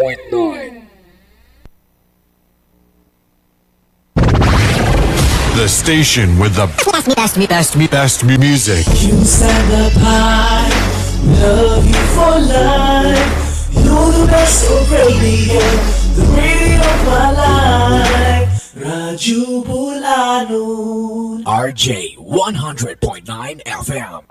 100.9. The station with the best, best, best, best music. You said the pie, love you for life. You're the best of radio, the radio of my life. Radyo Bulanon. RJ 100.9 FM.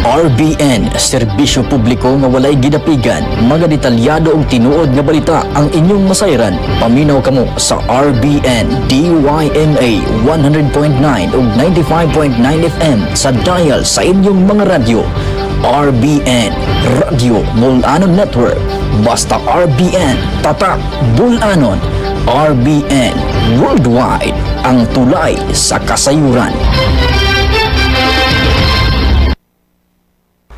RBN, serbisyo publiko nga walay gidapigan, mga detalyado og tinuod nga balita ang inyong masayran. Paminaw kamo sa RBN DYMA 100.9 ug 95.9 FM sa dial sa inyong mga radyo. RBN, Radyo Bulanon Network. Basta RBN, tatak Bulanon. RBN Worldwide, ang tulay sa kasayuran.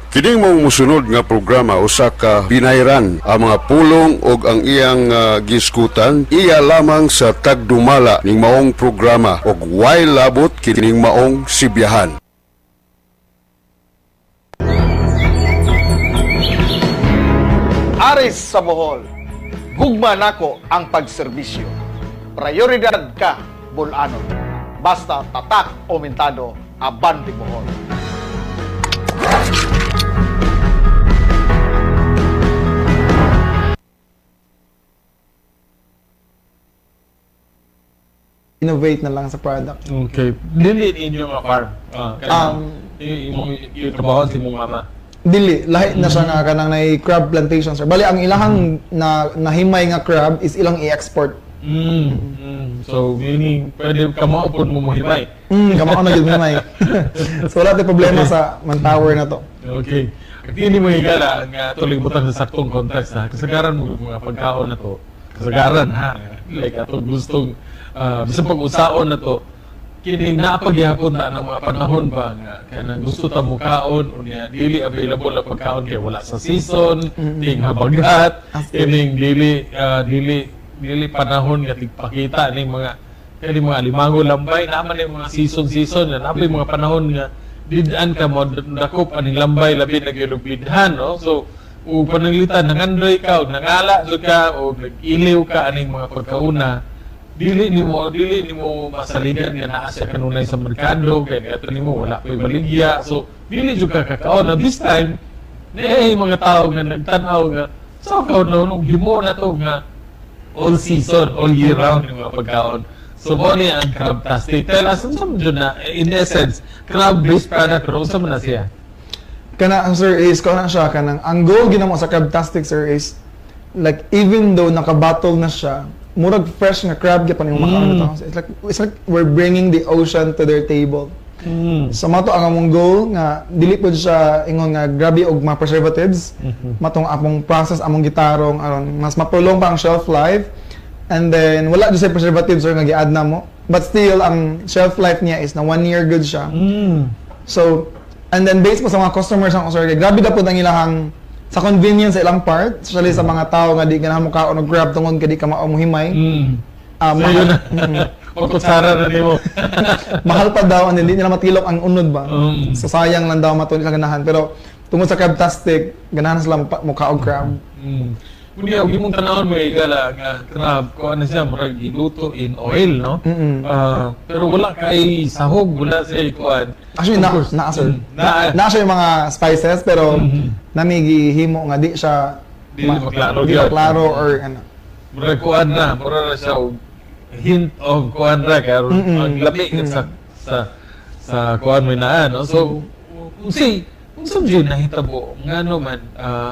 Kining mao mosunod nga programa usa ka binayran ang mga pulong og ang iyang giskutan iya lamang sa tagdumala ning maong programa og way labot kining maong sibyahan. Aris sa Bohol, gugma nako ang pagserbisyo. Prioridad ka, Bulanon. Basta tatak o mentado, abante Bohol. Innovate na lang sa product. Okay. Dili ninyo nga farm. Imong yung trabaho si mong mama. Dili, lahi na siya nga kanang nay crab plantation, sir. Bali ang ilahang na nahimay nga crab is ilang i-export. So meaning pwede ka mo upod mo mohimay. Kamao na gyud himay. So wala tay problema sa manpower na to. Okay. At hindi mo higala nga tuloy butang sa saktong context ha. Kasagaran mo mga pagkaon na to. Kasagaran ha. Like ato gustong bisan pag-usaon na to kini napagyapon na ng mga panahon ba nga kanang gusto ta mo kaon unya dili available ang pagkaon kay wala sa season, ting habagat, kining dili dili dili panahon nga tigpakita ning mga kani mga alimango, lambay naman yung mga season season na napay mga panahon nga didaan ka mo dakop aning lambay, labi na gyud og bidhan, no? So ug pananglitan nangandoy ka og nangala jud ka o nag-iliw ka aning mga pagkauna, dili nimo masaligan nga naa siya kanunay sa merkado kay ato nimo wala pay baligya, so dili jud ka kakaon. Na this time naay mga tao nga nagtan-aw nga sa kaon no himo na to nga all season, all year round yung mga pagkaon. So mo ni ang Crabtastic. Tell us unsa man jud na in essence crab based product, pero unsa man na siya? Kana sir is kana siya kanang ang goal ginamo sa Crabtastic, sir, is like even though nakabattle na siya, murag fresh nga crab gyapon yung makaon to. It's like we're bringing the ocean to their table. So mato ang among goal nga dili pud siya ingon nga grabe og mga preservatives. Matong among process, among gitarong aron mas mapulong pa ang shelf life. And then wala jud sa preservatives or nga gi-add na mo. But still ang shelf life niya is na one year good siya. So and then based po sa mga customers ang sir, grabe na pud ang ilahang sa convenience sa ilang part, especially sa mga tao nga di ganahan mo kaon og crab tungod kay di ka mao mohimay. So Mahal, yun na. Pagkutsara na nimo. Mahal pa daw and hindi nila matilok ang unod ba. Mm. So sayang lang daw mato nila ganahan, pero tungod sa Crabtastic ganahan sila muka og crab. Kunya og imong tanawon mo igala nga crab ko ano siya murag giluto in oil, no? Pero wala kay sahog, wala siya kuan. Actually Of na course. na sir. Na, Na siya yung mga spices pero nami gihimo nga di siya Dili maklaro di gyud. maklaro or ano. Murag kuan na, murag na siya og hint of kuan ra kay aron ang lami sa kuan mo naa, no? So kung si kung sa jud nahitabo ngano man,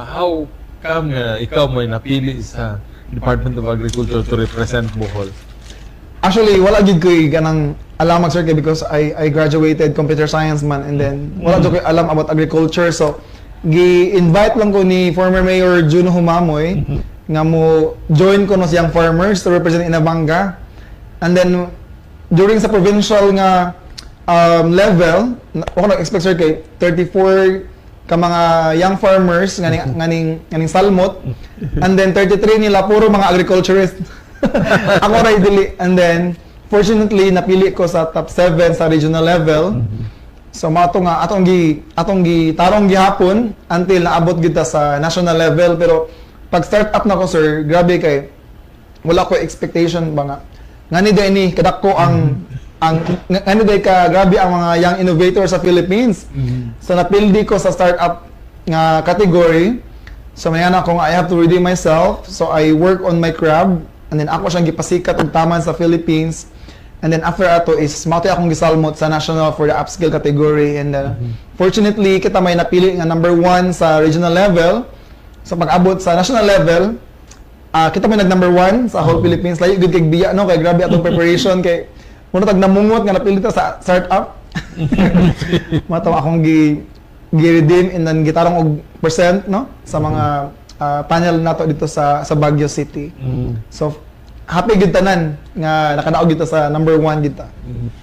how come nga ikaw mo napili sa Department of Agriculture to represent Bohol? Actually, wala gid ko'y ganang alam sir kay because I graduated computer science man and then wala jud ko'y alam about agriculture, so gi-invite lang ko ni former Mayor Juno Humamoy nga mo join ko no siyang farmers to represent Inabanga. And then during sa provincial nga level ako nag-expect sir kay 34 ka mga young farmers nganing salmot and then 33 nila puro mga agriculturist, ako ray dili. And then Fortunately, napili ko sa top 7 sa regional level. So mao to nga atong gi tarong gihapon until naabot kita sa national level. Pero pag start up na ko, sir, grabe kay wala ko expectation ba nga ngani day ni kadako ang ngani day ka grabe ang mga young innovators sa Philippines. So napildi ko sa startup nga category. So may ko nga I have to redeem myself. So I work on my crab and then ako siyang gipasikat og taman sa Philippines. And then after ato is mao akong gisalmot sa national for the upscale category and fortunately kita may napili nga number one sa regional level. So pag-abot sa national level, kita may nag number one sa whole Philippines. Layo gud kay biya, no, kay grabe atong preparation, kay muna tag namungot nga napili ta sa startup. Mao to akong gi gi-redeem and then gitarong og percent, no, sa mga panel nato dito sa Baguio City. So happy gud tanan nga nakadaog dito sa number one gid ta.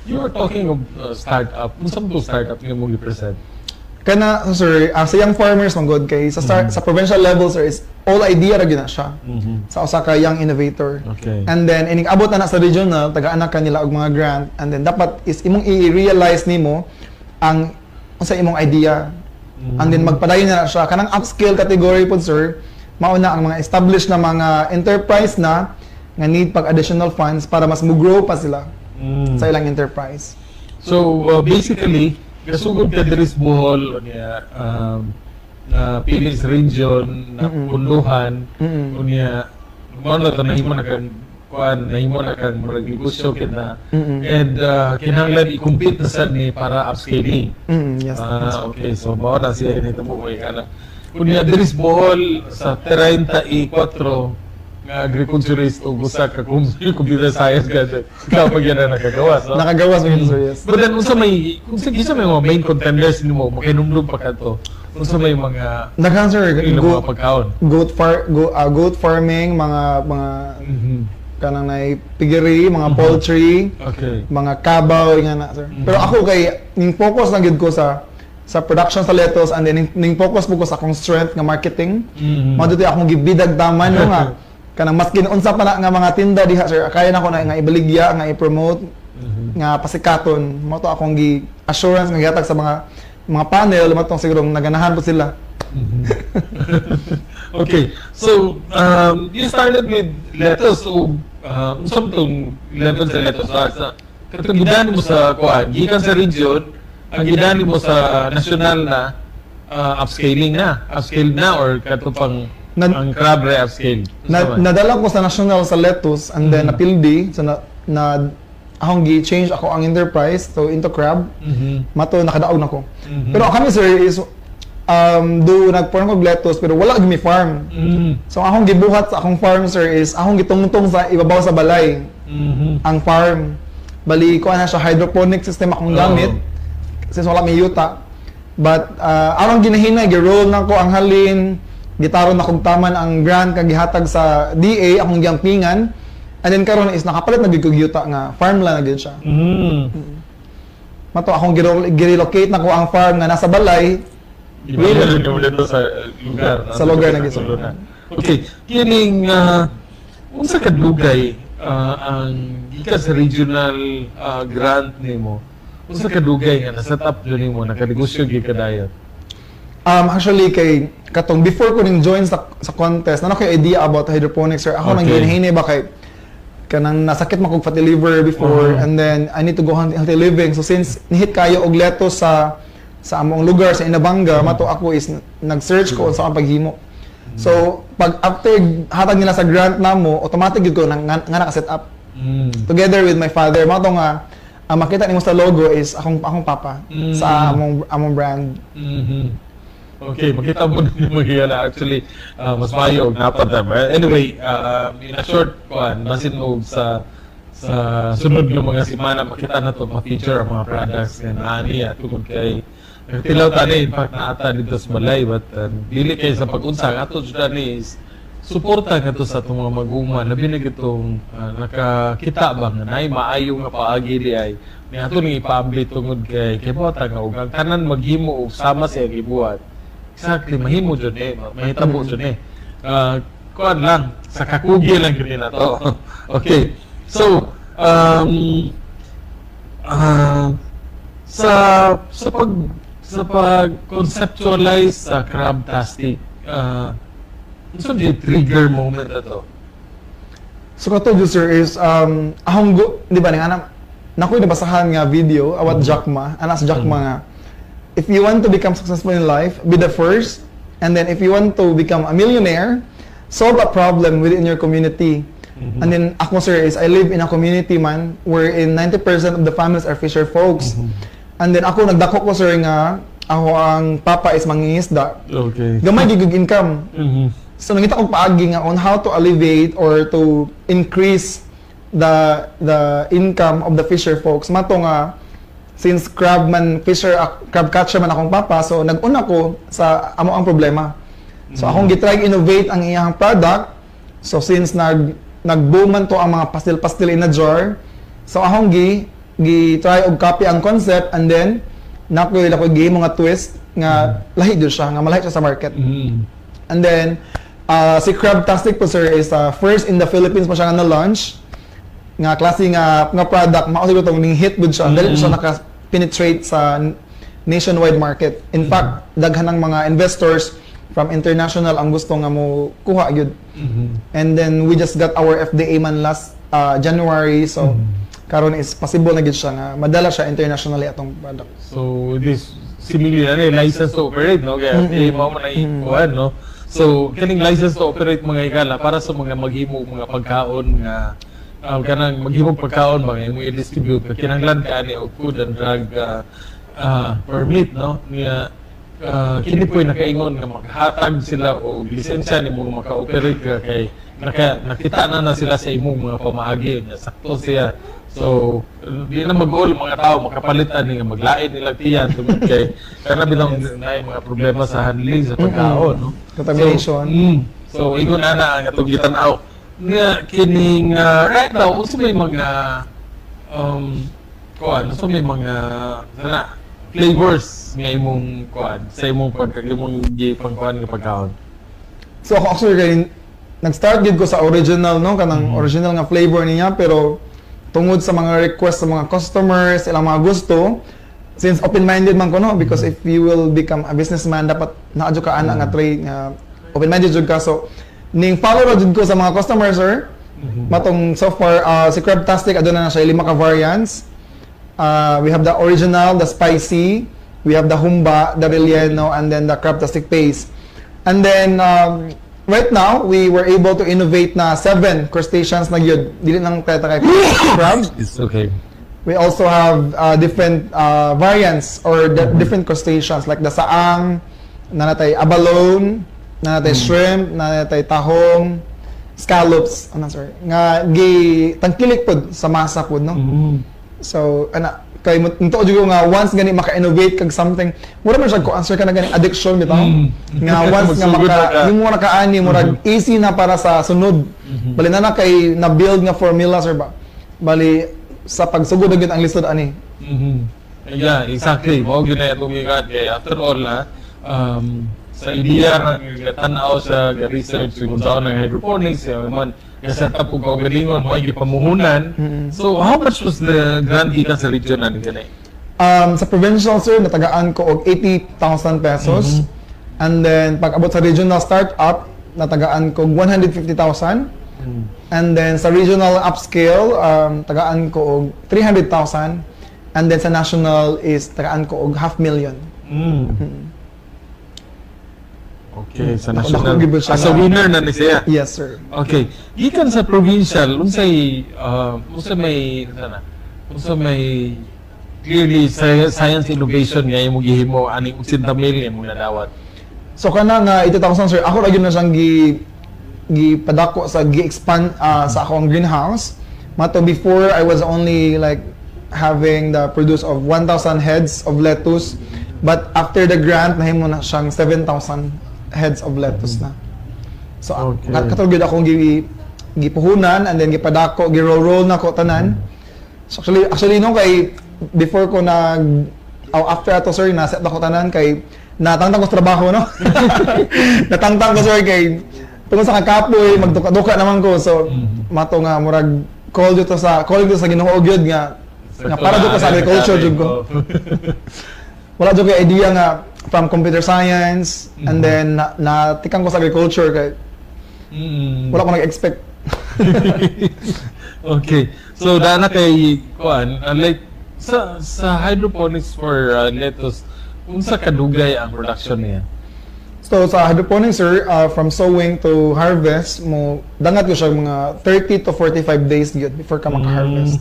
You were talking of startup. Unsa man tong startup nga mo gi-present? Kana, sir, sa young farmers man gud, kay sa start, sa provincial level, sir, is all idea ra gyud na siya sa usa ka young innovator. And then ining abot na na sa regional, tagaan ka nila og mga grant and then dapat is imong i-realize nimo ang unsa imong idea. And then magpadayon na na siya kanang upscale category pod, sir, mao na ang mga established na mga enterprise na nga need pag additional funds para mas mo-grow pa sila sa ilang enterprise. So basically, gasugod ka diri sa Bohol unya na pili sa region na punduhan unya mao na to nahimo na kang kuan, nahimo na kang murag negosyo kina and kinahanglan i-compete na sad ni para upscaling. Yes. Ah, okay. So mao na siya nito mo kay kana. Unya diri sa Bohol sa 34 nga agriculturist o usa ka computer science graduate. Kapag yan na nakagawas, no? Nakagawas mo yun, sir, yes. But then unsa may kung sa kinsa may mga main contenders nimo, makinumdum pa kadto? Unsa may mga Daghan, sir, ilang goat, mga pagkaon? Goat farming, mga kanang nay piggery, mga poultry, mga kabaw nga na, sir. Pero ako kay ning focus lang gyud ko sa production sa lettuce and then ning focus mo ko sa akong strength nga marketing. Mao dito akong gibidag taman, no, nga kanang maskin unsa pa na nga mga tinda diha, sir, kaya na ko na nga ibaligya, nga i-promote, nga pasikaton. Mao to akong gi assurance nga gihatag sa mga panel, mao tong siguro naganahan po sila. Okay. So, you started with lettuce. So, unsa man tong level sa lettuce? Sa katong gidani mo sa kuan, gikan sa region, ang gidani mo sa national na upscaling na. Upscale na or kato pang ang crab re upscale? Na, Unsa man? nadala ko sa national sa lettuce and then napildi, so na akong gi-change ako ang enterprise so into crab. Mao to nakadaog na ko. Pero kami, sir, is do nagporn ko og lettuce pero wala gyud mi farm. So ang akong gibuhat sa akong farm, sir, is akong gitungtong sa ibabaw sa balay ang farm. Bali ko na siya, hydroponic system akong gamit since wala may yuta. But arong ginahinay, gi-roll na ko ang halin, gitaron na kog taman ang grant kag gihatag sa DA, akong giampingan. And then karon is nakapalit na gyud kog yuta nga farmland na gyud siya. Mao to akong gi-relocate na ko ang farm nga nasa balay. Iba rin mo dito sa lugar, no? Sa lugar na gid, sir. Okay, kining unsa kadugay ang gikan sa regional grant nimo? Unsa kadugay nga na-set up jud nimo, nakanegosyo gyud ka dayon? Actually kay katong before ko ning join sa contest, naa koy idea about hydroponics, sir. Ako nang ginahinay ba kay kanang nasakit man kog fatty liver before and then I need to go healthy living. So since nihit kayo og lettuce sa among lugar sa Inabanga, mao to ako is nag-search ko unsa ang paghimo. So pag after hatag nila sa grant namo, automatic gyud ko nang nga naka-set up together with my father. Mao to nga ang makita nimo sa logo is akong papa sa among brand. Okay, makita mo din mo higala. Actually, mas maayo og napat na. But anyway, in a short kuan, basin og sa sunod nga mga semana makita na to ma-feature ang mga products nga naa niya tungod kay nagtilaw ta ni, in fact naata dito sa balay, but dili kay sa pag-unsa ang ato jud ani is suporta ngadto sa atong mga mag-uma, labi na gitong nakakita ba nga naay maayo nga paagi di ay ni ato ning ipaambit tungod kay buhat nga og ang tanan maghimo og sama siya gibuhat, exactly, mahimo jud eh, mahitabo jud eh. Kuan lang, sa kakugi lang gyud na to. Okay, so Sa pag conceptualize sa Crabtastic, unsa di trigger moment na to? So kato jud, sir, is akong di ba ning anak nakoy nabasahan nga video about Jack Ma, anak sa Jack Ma nga if you want to become successful in life, be the first, and then if you want to become a millionaire, solve a problem within your community. And then ako, sir, is I live in a community man wherein 90% of the families are fisher folks. And then ako nagdako ko, sir, nga ako ang papa is mangingisda. Gamay gyud income. So nangita kog paagi nga on how to alleviate or to increase the income of the fisher folks. Mato nga since crab man fisher crab catcher man akong papa, so nag-una ko sa amo ang problema. So akong gitry innovate ang iyang product. So since nag-boom man to ang mga pastil-pastil in a jar, so akong gi try og copy ang concept and then nakoy lakoy gi mga twist nga lahi jud siya, nga malahi siya sa market. And then, si Crabtastic po, sir, is first in the Philippines po siya nga na-launch nga klase nga product. Mao siguro tong ning hit gud siya. Dali siya naka-penetrate sa nationwide market. In fact, daghan ng mga investors from international ang gusto nga mo kuha gyud. And then we just got our FDA man last January, so karon is possible na gyud siya nga madala siya internationally atong product. So this similar na license to operate, no, kaya FDA mao man ay kuan, no? So kining license to operate, mga higala, para sa mga maghimo mga pagkaon nga kanang maghimong pagkaon ba nga imong i-distribute, kinahanglan ka ani og food and drug permit, no, nga kini po'y nakaingon nga maghatag sila og lisensya nimo nga maka-operate ka kay nakita na na sila sa imong mga pamaagi nya sakto siya. So di na mag-all mga tao makapalit ani nga maglain nila tiyan tungod kay kana bitong naay mga problema sa handling sa pagkaon, no? Contamination. So, ingon ana ang atong gitan-aw nga kining right now, unsa may mga kuan, unsa may mga sana flavors nga imong kuan sa imong pagka imong gipangkuan nga pagkaon? So ako actually kay nag-start gid ko sa original, no, kanang original nga flavor niya, pero tungod sa mga request sa mga customers, ilang mga gusto, since open-minded man ko, no, because if you will become a businessman, dapat naa jud ka ana nga trait nga open-minded jud ka. So ning follow ra jud ko sa mga customers, sir. Matong so far si Crabtastic aduna na siya lima ka variants. We have the original, the spicy, we have the humba, the relleno, and then the Crabtastic paste. And then, right now, we were able to innovate na seven crustaceans na yun. Dili nang kaya kay crab. It's okay. We also have different variants or the different crustaceans like the saang, naa natay abalone, naa natay shrimp, naa natay tahong, scallops, ano, sir, nga gi tangkilik pod sa masa pod, no? So, ana, kay mo tuo jud ko nga once gani maka-innovate kag something, mura man siya ko answer ka na gani addiction bitaw. Nga once nga Magsugod maka na ka. yung mo nakaani, murag easy na para sa sunod. Bali na na kay na build nga formula, sir, ba. Bali sa pagsugod na gyud ang lisod ani. Yeah, exactly. Mao gyud na itong gikan kay after all na sa ideya nga tan-aw sa ga research kung saan ang hydroponics siya man ga set up og kaugalingon mo ay gipamuhunan. So how much was the grant gikan sa region ani gani? Sa provincial, sir, natagaan ko og 80,000 pesos. And then pag abot sa regional startup, natagaan ko og 150,000. And then sa regional upscale, tagaan ko og 300,000. And then sa national is tagaan ko og half million. Okay, sa Dako- national. dako gyud siya As a winner na ni siya. Yes, sir. Okay. Gikan sa provincial, unsay unsa may sana? Unsa may clearly science innovation nga imong gihimo aning 80 mil imong nadawat? So kana nga 80,000, sir, ako ra gyud na siyang gi gipadako sa gi-expand sa akong greenhouse. Mato before I was only like having the produce of 1,000 heads of lettuce, but after the grant nahimo na siyang 7,000 heads of lettuce na. So katong gyud akong gi gipuhunan and then gipadako, gi-roll roll na ko tanan. So actually no, kay before ko nag oh, after ato, sir, na set ako tanan kay natangtang ko sa trabaho, no. Natangtang ko, sir, kay tungod sa kakapoy, magduka-duka naman ko. So mato nga murag Call dito sa Ginoo gyud nga para jud ko sa agriculture jud ko. Wala jud ko idea nga from computer science and then na natikan ko sa agriculture kay wala ko nag-expect. Okay. So dana kay kuan, like sa hydroponics for lettuce, unsa kadugay ang production niya? So sa hydroponics, sir, from sowing to harvest mo dangat ko siya mga 30 to 45 days gyud before ka maka-harvest.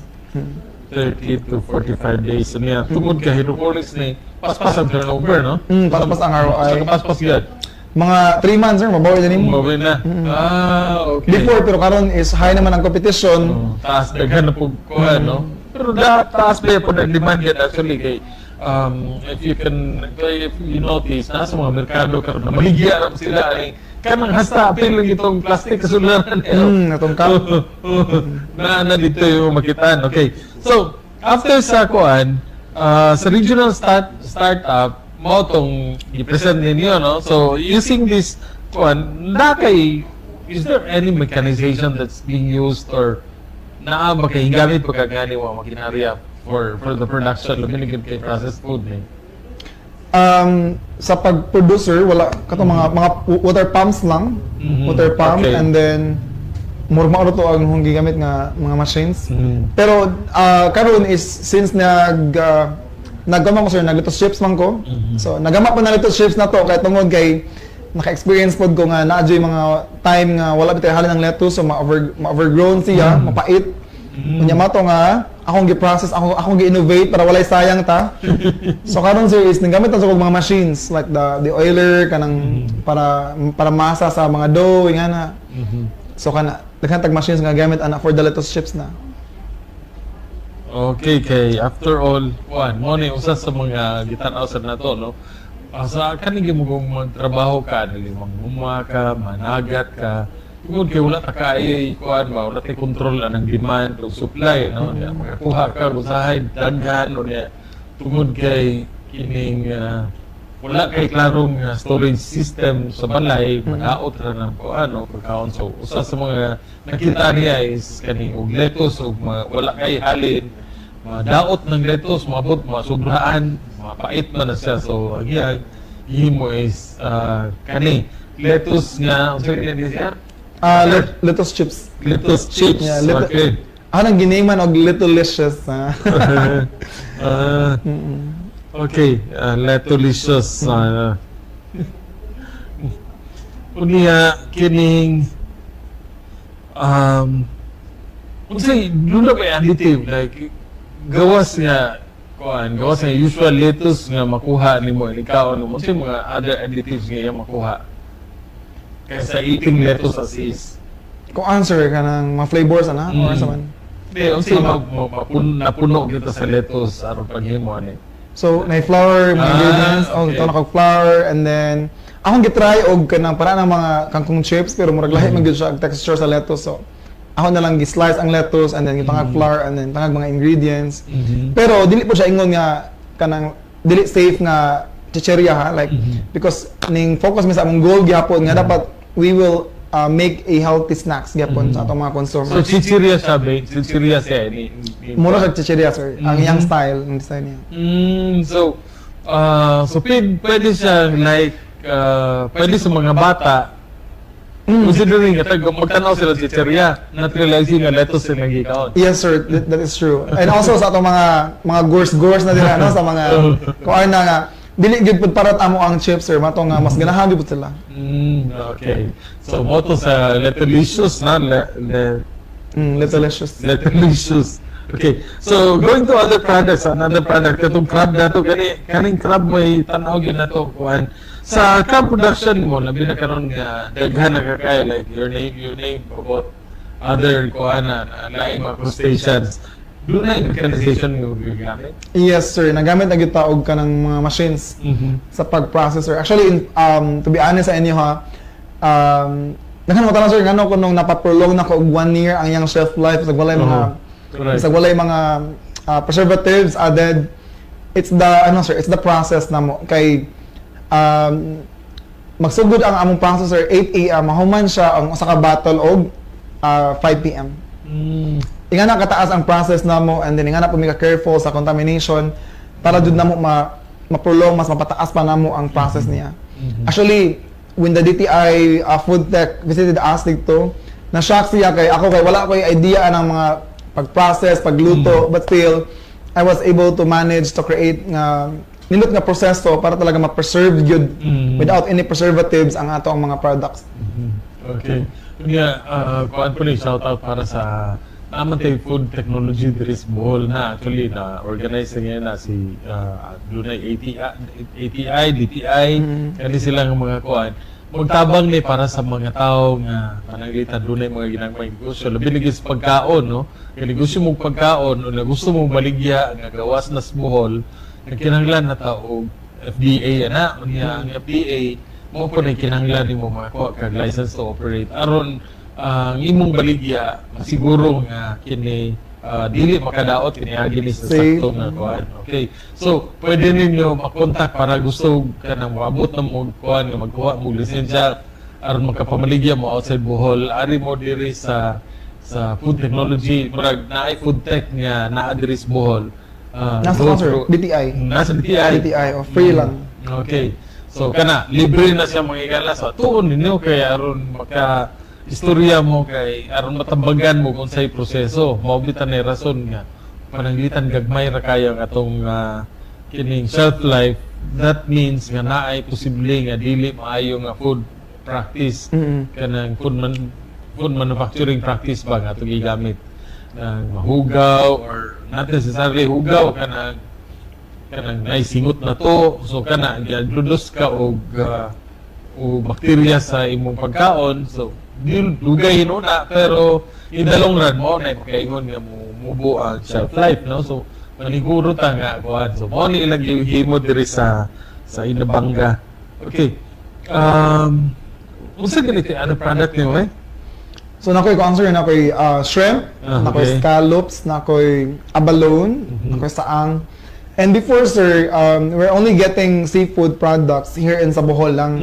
30 to 45 days niya. Tungod kay hydroponics ni paspas ang turnover, no? Paspas ang ROI. Sa paspas gyud. Mga 3 months, sir, mabawi na nimo. Mabawi na. Ah, okay. Before, pero karon is high naman ang competition. Oh, taas daghan na pug kuan, no? Pero da taas pa po ang demand yan actually kay if you notice nasa mga merkado karon na maligya ra sila ay kanang hasta apil lang itong plastic kasularan eh. Atong cup. Na dito yung makitaan. Okay. So, after sa kuan, sa regional startup mao tong gi-present ninyo, no? So, using this kuan, na kay is there any mechanization that's being used or naa ba kay gamit pa kagani wa makinarya for the production, labi na gyud kay processed food ni? Sa pag-producer, wala kato mga water pumps lang. Water pump and then murag mao to ang akong gigamit nga mga machines. Pero karon is since naggama ko, sir, nag-lettuce chips man ko. So nagama pa na lettuce chips na to kay tungod kay naka-experience pod ko nga naa jud mga time nga wala bitay halin ng lettuce, so ma-overgrown siya, mapait. Unya mato nga akong gi-process, akong gi-innovate para walay sayang ta. So karon, sir, is nagamit na sa kog mga machines like the oiler kanang para masa sa mga dough nga na. So kana daghan tag machines nga gamit ana for the lettuce chips na. Okay, kay after all, kuan, mo ni usa sa mga gitan-aw sa nato, no? Sa kaning mo kung magtrabaho ka, dili manghuma ka, managat ka, tungod kay wala ta kaay kuan ba, wala tay kontrol anang demand o supply, no? Niya, makakuha ka usahay daghan o niya tungod kay kining wala kay klarong storage system sa balay, magaot ra ng kuan o pagkaon. So usa sa mga nakita niya is kani og lettuce og mga, wala kay halin, daot ng lettuce, maabot masubraan, mapait man na siya. So ang iyang gihimo is kani lettuce nga unsa ni siya? Ah, lettuce chips. Lettuce chips. Yeah, Anong ginaman og Littlelicious, ha? Ah, okay, Letulicious. Unya kining unsay duna ba additive like gawas nga kuan, gawas nga usual lettuce nga makuha nimo ikaw mo, unsay mga other additives nga iyang makuha kaysa eating lettuce as is? Kung answer kanang mga flavors ana or sa man. Di, unsay napuno kita sa lettuce aron paghimo ani? So, na flour, mga ingredients, oh, ito na kag flour, and then akong gitry og kanang para ng mga kangkong chips, pero murag lahi man gyud siya ang texture sa lettuce. So, ako na lang gi-slice ang lettuce and then gitangag flour and then tangag mga ingredients. Pero dili po siya ingon nga kanang dili safe nga chicherya ha, like because ning focus mi sa among goal gyapon nga dapat we will make a healthy snacks gyapon sa atong mga consumers. So chichirya siya ba? Chichirya siya ni Mura siya chicherya, sir. Ang iyang style, ang design niya. So pwede siya like pwede sa mga bata. Considering nga tag magtanaw sila chichirya, not realizing nga lettuce sila gikaon. Yes, sir, that is true. And also sa atong mga gores-gores na dira no sa mga kuan na nga dili gyud pud parat amo ang chips, sir, mato nga mas ganahan gyud pud sila. Okay. So mo to sa Letulicious na le, Littlelicious. Letulicious. Okay. So going to other products, another product katong crab na to kani kaning crab may tan-aw gyud na to kuan. Sa crab production mo labi na karon nga daghan na kakay like your name about other kuan na laing mga crustaceans. Duna mechanization nga gigamit? Yes, sir, nagamit na gyud ta og kanang mga machines sa pag-process, sir. Actually, to be honest sa inyo ha, daghan mo tanong, sir, ngano ko nung napaprolong na ko og one year ang iyang shelf life sa walay mga sa walay mga preservatives added. It's the ano, sir, it's the process na mo kay magsugod ang among processor 8 a.m., mahuman siya ang usa ka bottle og 5 p.m. Ingana kataas ang process namo and then ingana po mi ka careful sa contamination para jud namo ma ma-prolong, mas mapataas pa namo ang process niya. Actually, when the DTI Food Tech visited us dito, na-shock siya kay ako kay wala ko idea ng mga pag-process, pagluto, but still I was able to manage to create nga nindot nga proseso para talaga ma-preserve gyud without any preservatives ang ato ang mga products. Okay. Unya, kuan po ni shout out para sa naman food technology diri sa Bohol na actually na organize nga na si dunay ATI, ATI, DTI, kani sila nga mga kuan magtabang ni para sa mga tao nga pananglitan dunay mga ginagmay negosyo, labi lagi sa pagkaon, no, kay negosyo mo pagkaon o na gusto mo baligya nga gawas na sa Bohol, nagkinahanglan na ta og FDA ana. Unya ang FDA mo po na kinahanglan nimo makakuha kag license to operate aron ang imong baligya masiguro nga kini dili makadaot kini agi ni sa Safe. Sakto nga kuan. Okay, so pwede ninyo makontak para gusto ka nang moabot na mo kuan nga magkuha mo lisensya aron makapamaligya mo outside Bohol, ari mo diri sa food technology, murag naay food tech nga naa diri sa Bohol. Nasa go sir, DTI. Nasa DTI. DTI, oh, free lang. Okay. So kana libre na siya mga higala. So tuon ninyo kay aron maka istorya mo, kay aron matambagan mo kung sa'y proseso. Mao bitan ni rason nga pananglitan gagmay ra kayo ang atong kining shelf life. That means nga naay posible nga dili maayo nga food practice, kanang food manufacturing practice ba nga atong gigamit nang mahugaw or not necessarily hugaw, kanang naisingot na to. So kana gi-introduce ka og bakterya sa imong pagkaon, so di dugay hinuna, pero in the long run mo na makaingon nga mo mubo ang shelf life, no? So maniguro ta nga kuan, so mo ni ilang gihimo diri sa Inabanga. Okay, unsa ganito ano product nimo eh? So nakoy ko answer, nakoy shrimp, nakoy scallops, nakoy abalone, nakoy saang. And before, sir, we're only getting seafood products here in sa Bohol lang.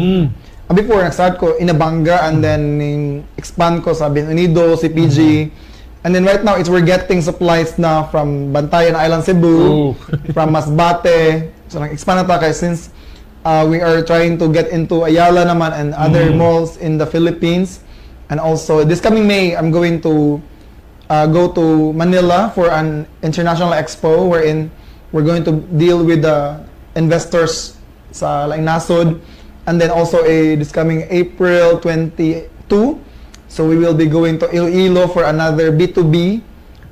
Before nag-start ko Inabanga and then expand ko sa Bien Unido, CPG. And then right now it's we're getting supplies na from Bantayan Island, Cebu, from Masbate. So nag-expand na ta kay since we are trying to get into Ayala naman and other malls in the Philippines. And also this coming May, I'm going to go to Manila for an international expo wherein we're going to deal with the investors sa laing nasod. And then also a this coming April 22, so we will be going to Iloilo for another B2B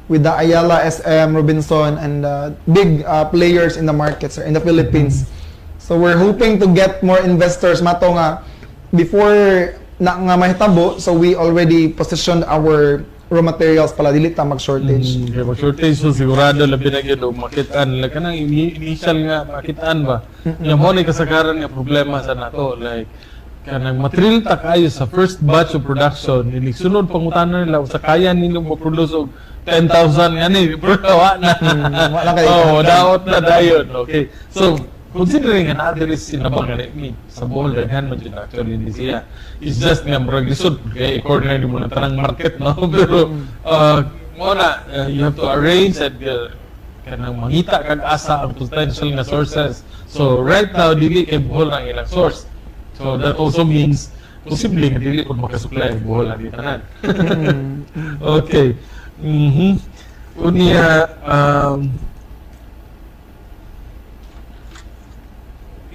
with the Ayala, SM, Robinson, and big players in the markets in the Philippines. So we're hoping to get more investors mato nga before na nga mahitabo, so we already positioned our raw materials pala dili ta mag-shortage. Kaya mag-shortage, so sigurado labi na gyud og makitaan like kanang initial nga makitaan ba. Nga mo ni kasagaran nga problema sa nato, like kanang matrill ta kayo sa first batch of production, inig sunod pangutana nila sa kaya ninyo mo-produce og 10,000 nga ni, pero wa na. Wala kay- Oh, daot na dayon. Okay. So considering nga naa diri sa Inabanga ni sa Bohol, daghan man jud actually ni siya. It's just nga murag lisod kay i-corner nimo na tanang market, no? Pero mo na you have to arrange and kanang mangita kag asa ang potential nga sources. So right now dili kay Bohol ang ilang source. So that also means posible nga dili pud makasupply ang Bohol ang tanan. Okay. Unya,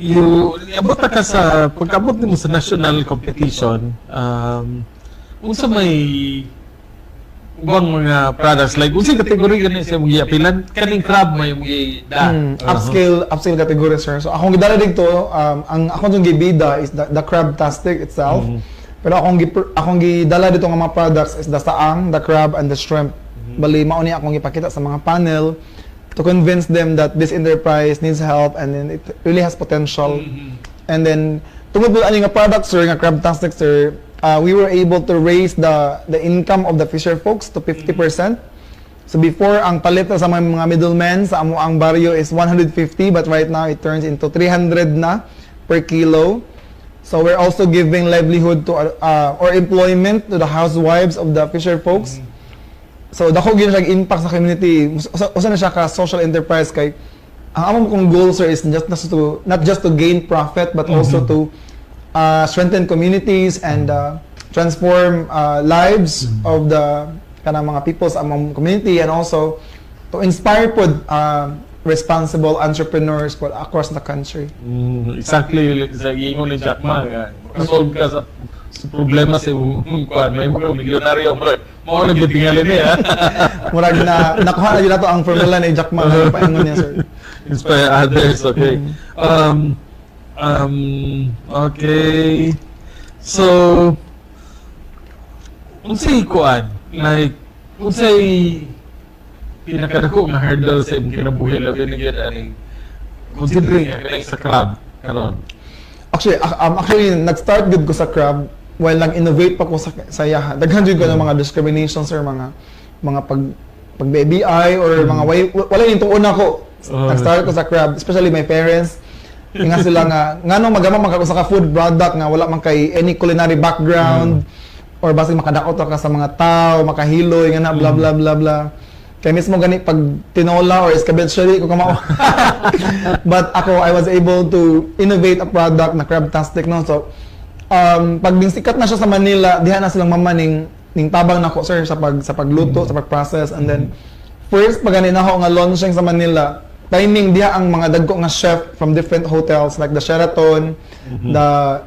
you abot na ka sa pagkabot nimo sa national competition, unsa may ubang mga products, like unsay category gani sa imong giapilan? Kaning crab may imong gida? Upscale category, sir. So akong gidala dito, ang akong itong gibida is the Crabtastic itself. Pero akong gidala dito nga mga products is the saang, the crab and the shrimp. Bali mao ni akong gipakita sa mga panel to convince them that this enterprise needs help and then it really has potential. And then tungod po ani nga product, sir, nga Crabtastic, sir, we were able to raise the income of the fisher folks to 50%. So before, ang palit na sa mga middlemen sa amo ang baryo is 150, but right now it turns into 300 na per kilo. So we're also giving livelihood to or employment to the housewives of the fisher folks. So dako gyud siya impact sa community. Usa na siya ka social enterprise kay ang among kong goal, sir, is just not just to gain profit but also to strengthen communities and transform lives of the kanang mga people sa among community and also to inspire pod responsible entrepreneurs pod across the country. Exactly like sa giingon ni Jack Ma nga makasolve ka sa problema sa imong kuan may mga milyonaryo mo mao na gyud tingali niya. Murag na nakuha na gyud nato ang formula ni Jack Ma nga paingon niya, sir. Inspire others, okay. Okay. So, unsay kuan, like, unsay pinakadako nga hurdle sa imong kinabuhi labi na gyud aning considering nga kanang sa crab karon? Actually, nag-start gud ko sa crab while nag-innovate pa ko sa yaha. Daghan jud ko ng mga discriminations or mga pag BI or mga way, wala yung tuon ako. Nag-start ko sa crab, especially my parents. Nga sila nga nganong magama man ka sa ka food product nga wala man kay any culinary background or basta makadakot ka sa mga tao, makahiloy nga na blah blah blah blah. Kaya mismo gani pag tinola or escabeche ko kamao. But ako, I was able to innovate a product na Crabtastic, no. So pag ning sikat na siya sa Manila, diha na silang mama ning tabang nako, sir, sa pagluto, sa pag-process. And then first pag gani nako nga launching sa Manila, timing diha ang mga dagko nga chef from different hotels like the Sheraton, the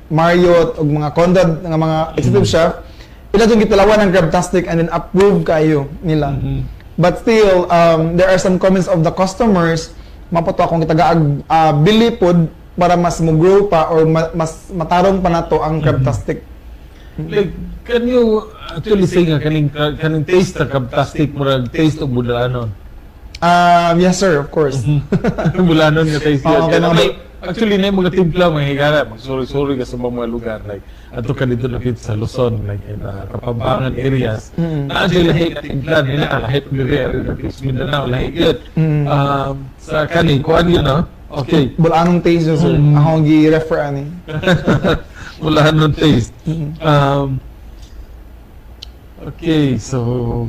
Marriott ug mga Conrad nga mga executive chef ila jud gitilawan ang Crabtastic and then approve kayo nila. But still, there are some comments of the customers, mapato akong kitagaag bili pod para mas mo grow pa or mas matarong pa nato ang Crabtastic. Like, can you actually say nga kaning taste ng Crabtastic murag taste og Bulanon? Yes sir, of course. Bulanon nga taste Oo, yun. kaya Kaya may, actually na yung mga timpla, mga higala, magsuri-suri ka sa mga lugar like adto ka dito lapit sa Luzon, like in Kapampangan areas. Naa siya lahi na timpla nila, lahi pag diri lapit sa Mindanao, lahi yun. Sa kani kuan yun, no? Okay. Bulanong taste yun, sir. Ako gi-refer ani. Bulanon taste. Okay, so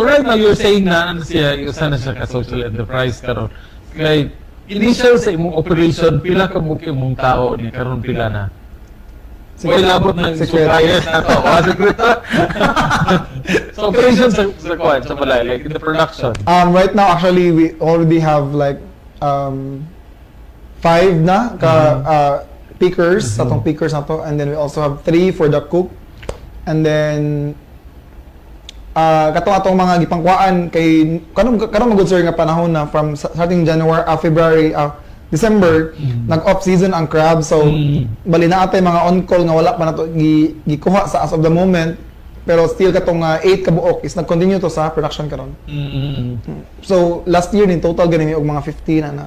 right now you're saying na ano siya, usa na siya ka social enterprise karon. Kay initial sa imong operation, pila ka mo imong tao ni karon pila na? Way labot ng Secret. suppliers na to. Oh, secret to. So operation sa kuan sa balay, like in the production. Right now, actually, we already have like five na ka pickers, sa atong pickers na to. And then we also have three for the cook. And then, katong atong mga gipangkuhaan kay kanong kanong magud, sir, nga panahon na from starting January, February, December, nag off season ang crab, so bali na atay mga on call nga wala pa nato gikuha sa as of the moment, pero still katong 8 ka buok is nag-continue to sa production karon. So last year in total gani og mga 15 na na.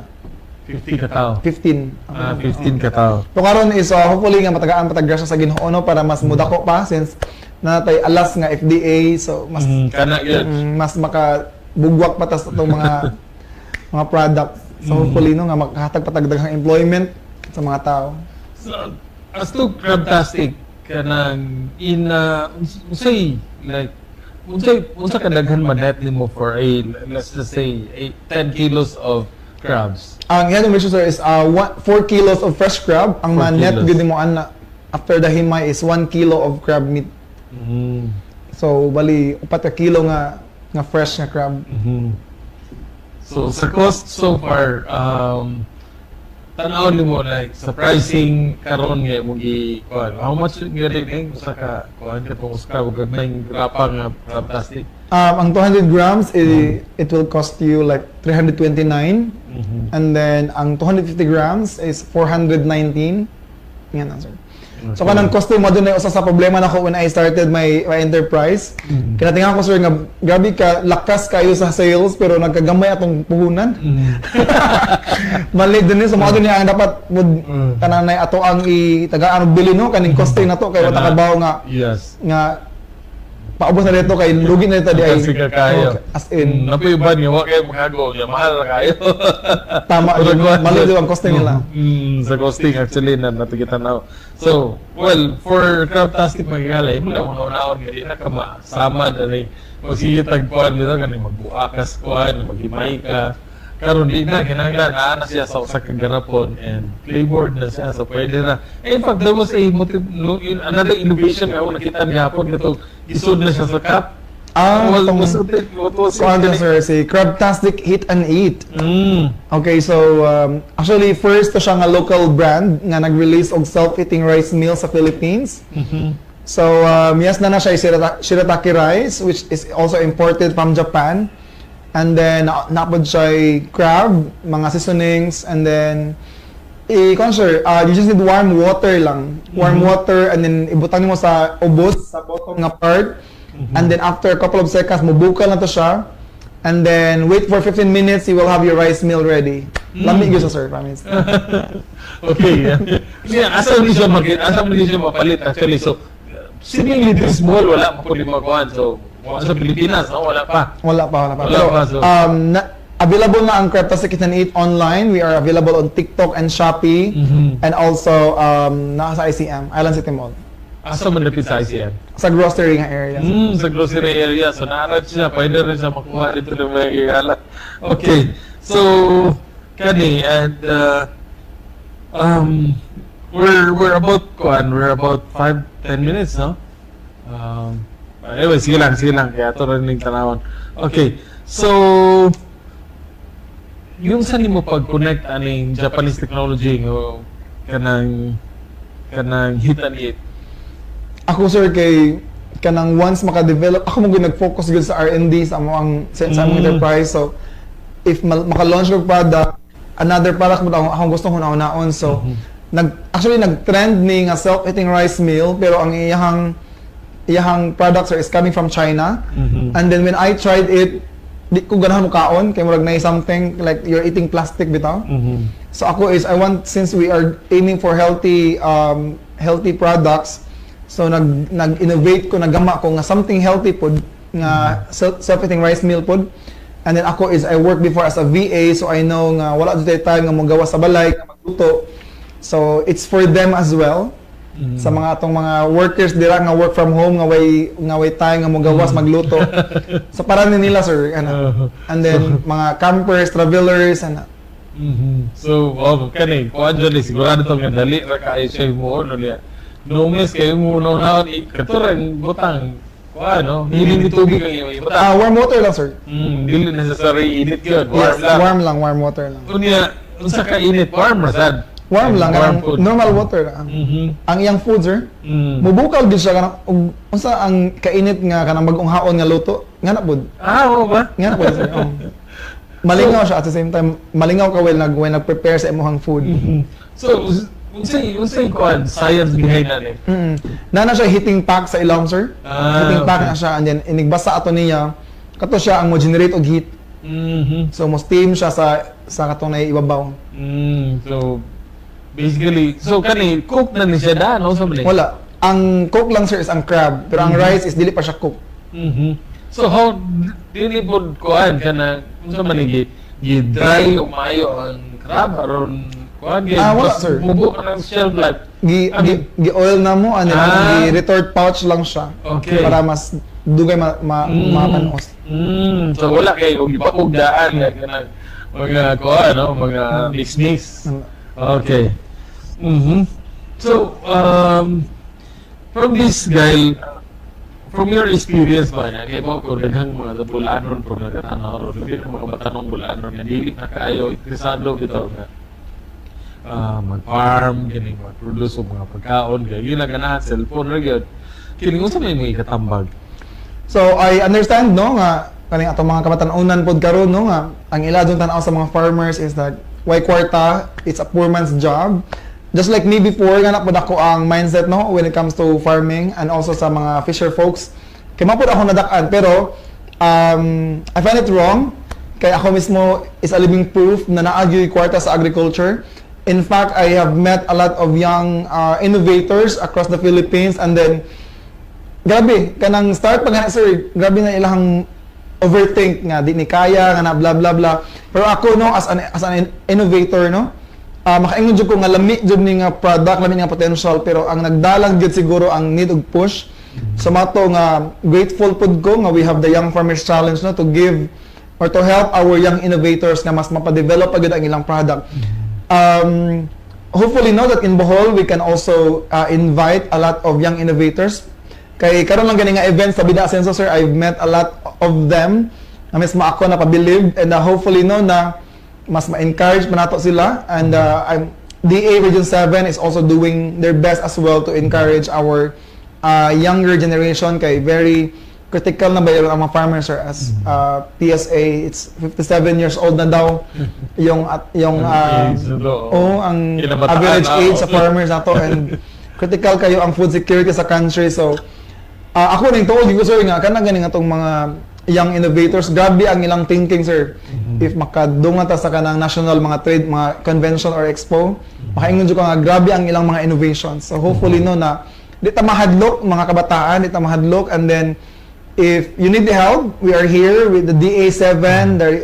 50 ka tao. 15. Ah, 15 ka tao. So karon is hopefully nga matagaan pa tag grasya sa Ginoo, no, para mas mudako pa since natay alas nga FDA, so mas Kana yun. Mas makabugwak pa tas atong mga products. So hopefully, no, nga makahatag pa tag daghang employment sa mga tao. So, as to Crabtastic, kanang in unsay like unsay unsa kadaghan ma-net nimo for a, let's just say, a 10 kilos of crabs? Ang iyang ratio, sir, is 4 kilos of fresh crab. Ang 4 ma-net kilos. gud mo ana after the himay is 1 kilo of crab meat. So bali 4 ka kilo nga fresh nga crab. So sa cost so far, tan-aw nimo like sa pricing karon nga imong gi kuan, how much nga din eh usa ka kuan katong usa ka gamay grapa nga Crabtastic? Ang 200 grams, it will cost you like 329. And then, ang 250 grams is 419. Yan ang sir. So, kanang costing mo dun na usa sa problema nako when I started my enterprise. Kinatingan ko, sir, nga grabe ka, lakas kayo sa sales, pero nagkagamay atong puhunan. Mali din ni so mao din ang dapat mud kananay ato ang itagaan og bili, no, kaning costing na to kay wala Kana- kabaw nga nga Paubos na dito kay lugi na dito di ay. Kasi ka kayo. Oh, as in, Napoy uban nga wa kayo makago nga mahal ra kayo. Tama, Murag yun. wa- Mali daw ang costing nila. Sa costing actually na natigita na. So, well, for Crabtastic mga imo na mga unaon nga di na ka masama dali. Magsige tagpuan dito kani magbuakas kuan, maghimay ka. Karon di na kinahanglan naa na siya sa usa ka garapon and flavored na siya, so pwede na. In fact, there was a motiv no, yun, another innovation nga ako nakita gihapon kato isod na siya sa cup. Ah, Was it, what was it? Kuan din, sir, si Crabtastic Hit and Eat. Okay, so actually first to siya nga local brand nga nag-release og self-eating rice meal sa Philippines. So yes na na siya shirataki rice, which is also imported from Japan. And then napod siya crab, mga seasonings, and then i sir, you just need warm water lang. Warm water and then ibutang nimo sa ubos, sa bottom nga part. And then after a couple of seconds mubukal na to siya. And then wait for 15 minutes, you will have your rice meal ready. Lami gyud siya, sir, promise. Okay. Yeah, asa man siya mapalit actually. So seemingly this small, wala pa po makuan. So wa sa Pilipinas, no? Wala pa. Wala pa, wala pa. Wala Pero, pa, so- available na ang Crabtastic Eat and Eat online. We are available on TikTok and Shopee. And also, nasa ICM, Island City Mall. Asa man dapit sa ICM? Sa grocery nga area. Sa grocery area. So naarad siya, pwede rin siya makuha dito ng mga higala. Okay. So kani and we're about kuan, we're about 5 10 minutes, no? Anyway, sige lang, sige lang. Kaya ito rin yung tanawon. Okay. So, yung sa nimo pag-connect aning Japanese technology o kanang hit and eat? Ako, sir, kay kanang once maka-develop, ako mo gyud nag-focus gyud sa R&D sa among enterprise. So, if maka-launch og product, another product mo akong gustong hunahunaon. So, actually nag-trend ni nga self-eating rice meal, pero ang iyahang product, sir, is coming from China. And then when I tried it, di ko ganahan mo kaon kay murag na something like you're eating plastic bitaw. So ako is I want, since we are aiming for healthy products, so nag-innovate ko, naggama ko nga something healthy pod nga self-eating rice meal pod. And then ako is I work before as a VA, so I know nga wala jud time nga mogawa sa balay nga magluto. So it's for them as well. Sa mga atong mga workers dira nga work from home nga way time nga mogawas magluto. So para ni nila, sir, ana. And then mga campers, travelers, ana. So, oh, kani, kuan dyan eh, sigurado to nga dali ra kaayo siya mo no niya. No miss kayo mo no na kato ra butang kuan, no. Dili ni tubig ang iyong ibutang. Ah, warm water lang, sir. Dili necessary init yun. Warm Yes, lang. warm lang, warm water lang. Unya, unsa ka init? Warm ra sad. Warm lang, Warm kanang food. normal water lang. Ang iyang food, sir, mubukal gid siya kanang unsa ang kainit nga kanang bagong haon nga luto, nga na pud. Ah, oo ba? Nga na pud, sir. Oh. Malingaw siya at the same time, malingaw ka when nag-prepare sa imong food. So, unsay kuan science behind na ni? Nana siya heating pack sa ilong, sir. Ah, Heating pack okay. na siya and then inigbasa ato niya kato siya ang mo generate og heat. So mo steam siya sa katong naiibabaw. So basically, so kani cook na ni siya daan, no sa man ni? Wala. Ang cook lang, sir, is ang crab, pero ang rice is dili pa siya cook. So how dili pod kuan kana unsa man ni gi dry o maayo ang crab aron kuan gi Ah, wala, sir. Mubo ka ng shelf life? Gi oil na mo and then gi retort pouch lang siya. Para mas dugay ma mapanos. So wala kay og ipakog daan nga kanang mga kuan, no, mga mix mix. Okay. So from this guy, from your experience ba na kay mo ko daghang mga bulanon pro na katanaw ron, labi na mga batanong bulanon nga dili na kaayo interesado bitaw nga mag-farm kini, mag-produce og mga pagkaon kay yun na ganahan cellphone ra gyud kini, unsa may mga ikatambag? So I understand, no, nga kaning atong mga kabatan-onan pod karon, no, nga ang ila dun tan-aw sa mga farmers is that why kwarta, it's a poor man's job. Just like me before nga na pod ako ang mindset, no, when it comes to farming and also sa mga fisher folks. Kay mao pod ako nadak-an, pero I find it wrong kay ako mismo is a living proof na naa gyud kwarta sa agriculture. In fact, I have met a lot of young innovators across the Philippines and then Grabe, kanang start pa nga, sir, grabe na ilang overthink nga di ni kaya nga na blah blah blah. Pero ako, no, as an innovator, no, makaingon jud ko nga lami jud ni nga product, lami nga potential, pero ang nagdalang jud siguro ang need og push. So mato nga grateful pud ko nga we have the Young Farmers Challenge, no, to give or to help our young innovators nga mas mapadevelop pa gud ang ilang product. Hopefully, no, that in Bohol we can also invite a lot of young innovators. Kay karon lang gani nga event sa Bida Asenso, sir, I've met a lot of them na mismo ako napabilib and hopefully, no, na mas ma-encourage pa nato sila and I'm DA Region 7 is also doing their best as well to encourage our younger generation kay very critical na ba yung ang mga farmers, sir, as PSA, it's 57 years old na daw yung at yung Ang age na daw. Oh, ang Kinabataan average na, age oh. sa farmers nato and critical kayo ang food security sa country. So ako ning tuod ko, sir, nga kana gani nga tong mga young innovators, grabe ang ilang thinking, sir. If makadungan ta sa kanang national mga trade, mga convention or expo, makaingon jud ka nga grabe ang ilang mga innovations. So hopefully, no, na di ta mahadlok, mga kabataan, di ta mahadlok, and then if you need the help, we are here with the DA7,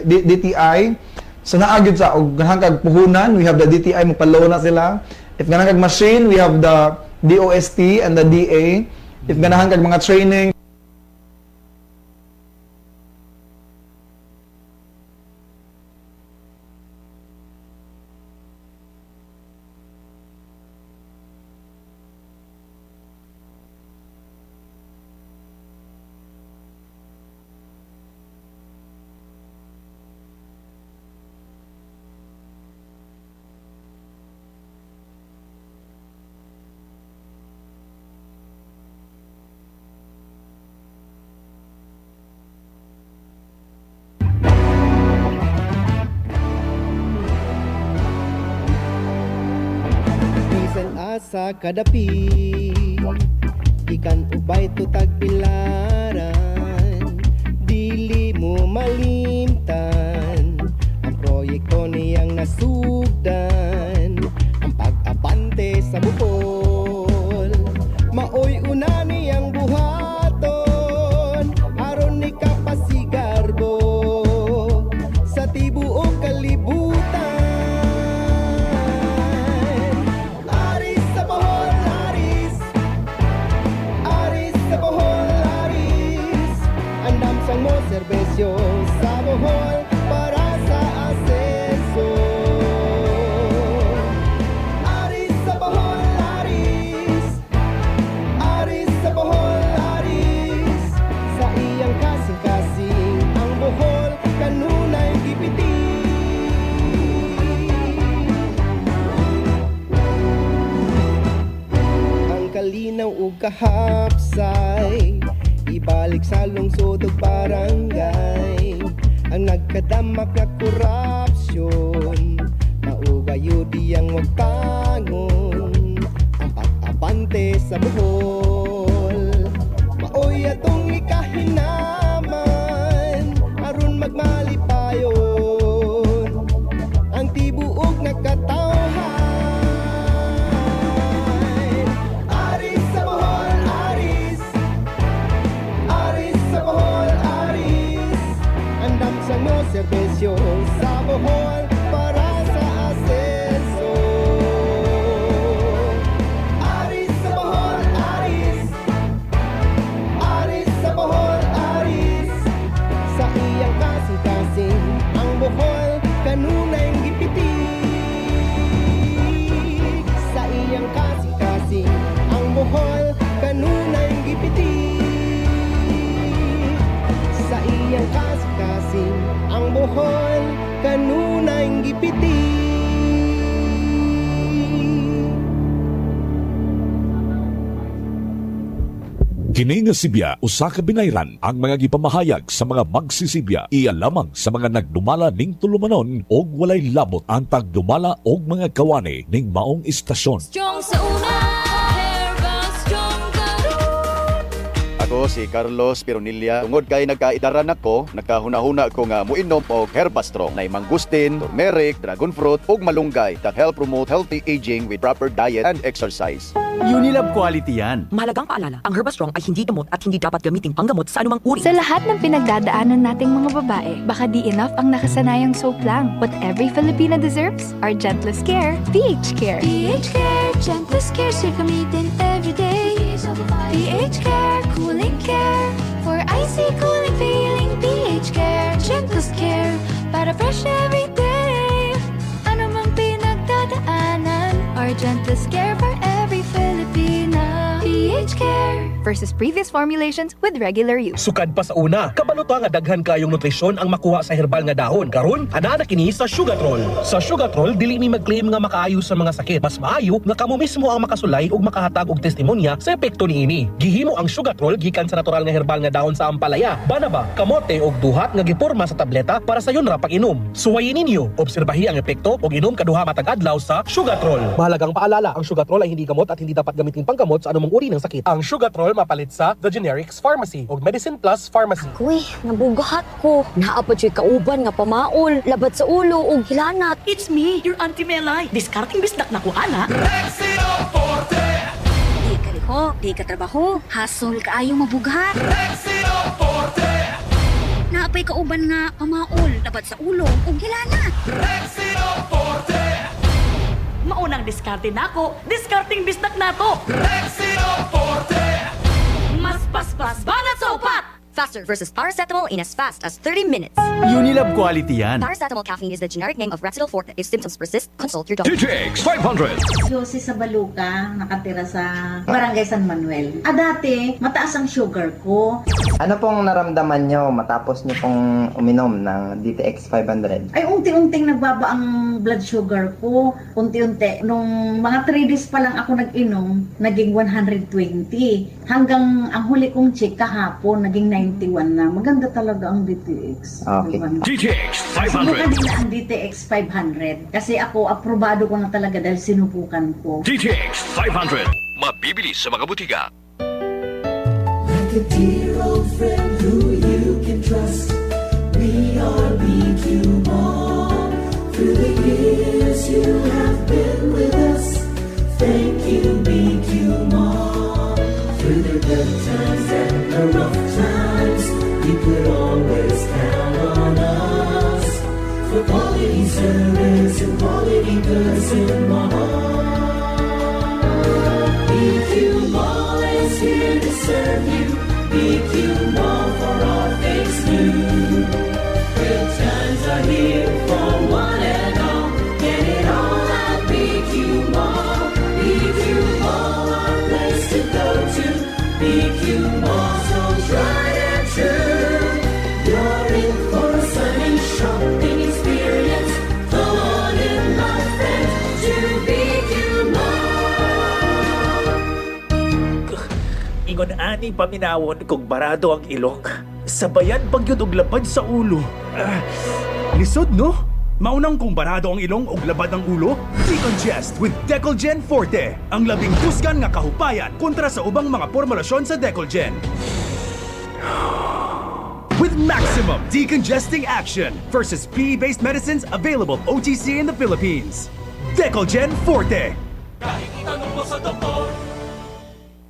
the DTI. So naa gyud sa og ganahan kag puhunan, we have the DTI, magpa-loan na sila. If ganahan kag machine, we have the DOST and the DA. If ganahan kag mga training, Bisan asa kadapi, gikan ubay to Tagbilaran, dili mo malimtan ang proyekto niyang nasugdan. Ang pag-abante sa Bohol, maoy una niyang buhaton, aron ni kapasigarbo sa tibuok kalibutan. Aris sa Bohol, Aris. Aris sa Bohol, Aris. Andam sang mo serbisyo sa Bohol para sa asenso. Aris sa Bohol, Aris. Aris sa Bohol, Aris. Sa iyang kasing-kasing, ang Bohol kanunay gipiti. Ang kalinaw ug kahapsay ibalik sa lungsod ug barangay. Ang nagkadamak nga korupsyon, maugayo diyang wagtangon. Ang pag-abante sa Bohol, maoy atong ikahinaman, aron magmalipayon ang tibuok nga katawhan. Aris sa Bohol, Aris. Aris sa Bohol, Aris. Andam sa mo serbisyo sa Bohol para sa asenso. Aris sa Bohol, Aris. Aris sa Bohol, Aris. Sa iyang kasing-kasing, ang Bohol kanunay gipiti. Sa iyang kasing-kasing, ang Bohol kanunay gipiti. Sa iyang kasing-kasing, ang Bohol kanunay gipiti. Kini nga sibya usa ka binayran. Ang mga gipamahayag sa mga magsisibya iya lamang sa mga nagdumala ning tulumanon og walay labot ang tagdumala og mga kawani ning maong istasyon. Strong sa una, Herbal Strong karon. Ako si Carlos Pironilla. Tungod kay nagkaidaran ako, nagkahuna-huna ko nga muinom og Herbastrong na mangustin, turmeric, dragon fruit ug malunggay that help promote healthy aging with proper diet and exercise. Unilab quality yan. Mahalagang paalala, ang Herbastrong ay hindi gamot at hindi dapat gamiting panggamot sa anumang uri. Sa lahat ng pinagdadaanan nating mga babae, baka di enough ang nakasanayang soap lang. What every Filipina deserves are gentlest care, PH Care. PH Care, gentlest care, sure gamitin everyday. PH Care, cooling care. For icy cooling feeling, PH Care, gentlest care. Para fresh every day. Ano mang pinagdadaanan, our gentlest care for every Filipina. PH Care. Versus previous formulations with regular use. Sukad pa sa una, kabalo ta nga daghan kayong nutrisyon ang makuha sa herbal nga dahon. Karon, anaa na kini sa Sugatrol. Sa Sugatrol, dili mi mag-claim nga makaayo sa mga sakit. Mas maayo nga kamo mismo ang makasulay ug makahatag og testimonya sa epekto niini. Gihimo ang Sugatrol gikan sa natural nga herbal nga dahon sa ampalaya, banaba, kamote ug duhat nga giporma sa tableta para sayon ra pag-inom. Suwayin ninyo, obserbahi ang epekto ug inom kaduha matag adlaw sa Sugatrol. Mahalagang paalala, ang Sugatrol ay hindi gamot at hindi dapat gamitin panggamot sa anumang uri ng sakit. Ang Sugatrol mapalit sa The Generics Pharmacy ug Medicine Plus Pharmacy. Uy, nabugahat ko. Naa pa juy kauban nga pamaol, labad sa ulo ug hilanat. It's me, your Auntie Melay. Diskarting bisdak na ko, ana. Di ka lihok, di ka trabaho, hasol kaayo mabughat. Naa pay kauban nga pamaol, labad sa ulo ug hilanat. Maunang diskarte nako, diskarting bisdak nato. Mas paspas banat sa upat. Faster versus paracetamol in as fast as 30 minutes. Unilab quality yan. Paracetamol caffeine is the generic name of Rexidol Forte. If symptoms persist, consult your doctor. DTX 500. Josie sa Baluca, nakatira sa Barangay San Manuel. Ah, dati, mataas ang sugar ko. Ano pong naramdaman nyo matapos nyo pong uminom ng DTX 500? Ay, unti-unting nagbaba ang blood sugar ko. Unti-unti. Nung mga 3 days pa lang ako nag-inom, naging 120. Hanggang ang huli kong check kahapon, naging 91 na. Maganda talaga ang DTX. Okay. DTX Subukan 500. nila ang DTX 500. Kasi ako, aprobado ko na talaga dahil sinubukan ko. DTX 500. Mabibili sa mga butika. Like a dear old friend who you can trust. We are BQ Mall. Through the years you have been with us. Thank you, BQ Mall. Through the good times and the rough times, you could always count on us. For quality service and quality goods and more. BQ Mall is here to serve you. BQ Mall for all things new. Good times are here for one and all. Get it all at BQ Mall. BQ Mall, our place to go to. BQ Mall, so tried and true. You're in for a sunny shopping experience. Come on in, my friend, to BQ Mall. Ingon ani paminawon kung barado ang ilong. Sabayan pagyud og labad sa ulo. Ah, Lisod, no? Maunang kung barado ang ilong og labad ang ulo, Decongest with Decolgen Forte, ang labing kusgan nga kahupayan kontra sa ubang mga formulasyon sa Decolgen. With maximum decongesting action versus PE-based medicines available OTC in the Philippines. Decolgen Forte. Tanong mo sa doktor.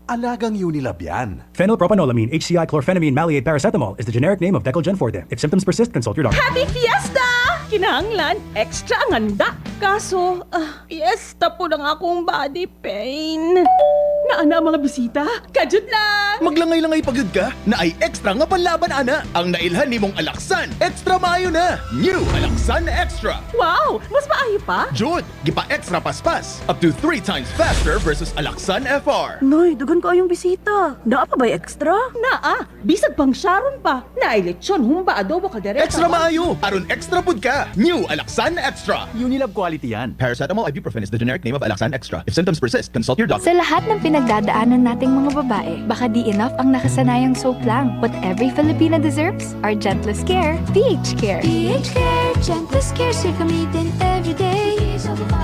Alagang Unilab yan. Phenylpropanolamine, HCI chlorphenamine maleate paracetamol is the generic name of Decolgen Forte. If symptoms persist, consult your doctor. Happy Fiesta! Kinahanglan, extra ang handa. Kaso, ah, fiesta po lang akong body pain. Naa na ang mga bisita? Kadyot lang! Maglangay-langay pagyud ka naay extra nga panlaban ana. Ang nailhan nimong Alaxan, extra maayo na. New Alaxan Extra. Wow! Mas maayo pa? Jud, gipa extra paspas. Up to 3 times faster versus Alaxan FR. Noy, daghan kaayong bisita. Naa pa ba'y extra? Naa, bisag pang Sharon pa. Naay lechon, humba, adobo, kaldereta. Extra maayo, aron extra pud ka. New Alaxan Extra. Unilab quality yan. Paracetamol ibuprofen is the generic name of Alaxan Extra. If symptoms persist, consult your doctor. Sa lahat ng pinagdadaanan nating mga babae, baka di enough ang nakasanayang soap lang. What every Filipina deserves are gentlest care, PH Care. PH Care, gentlest care, sure gamitin everyday.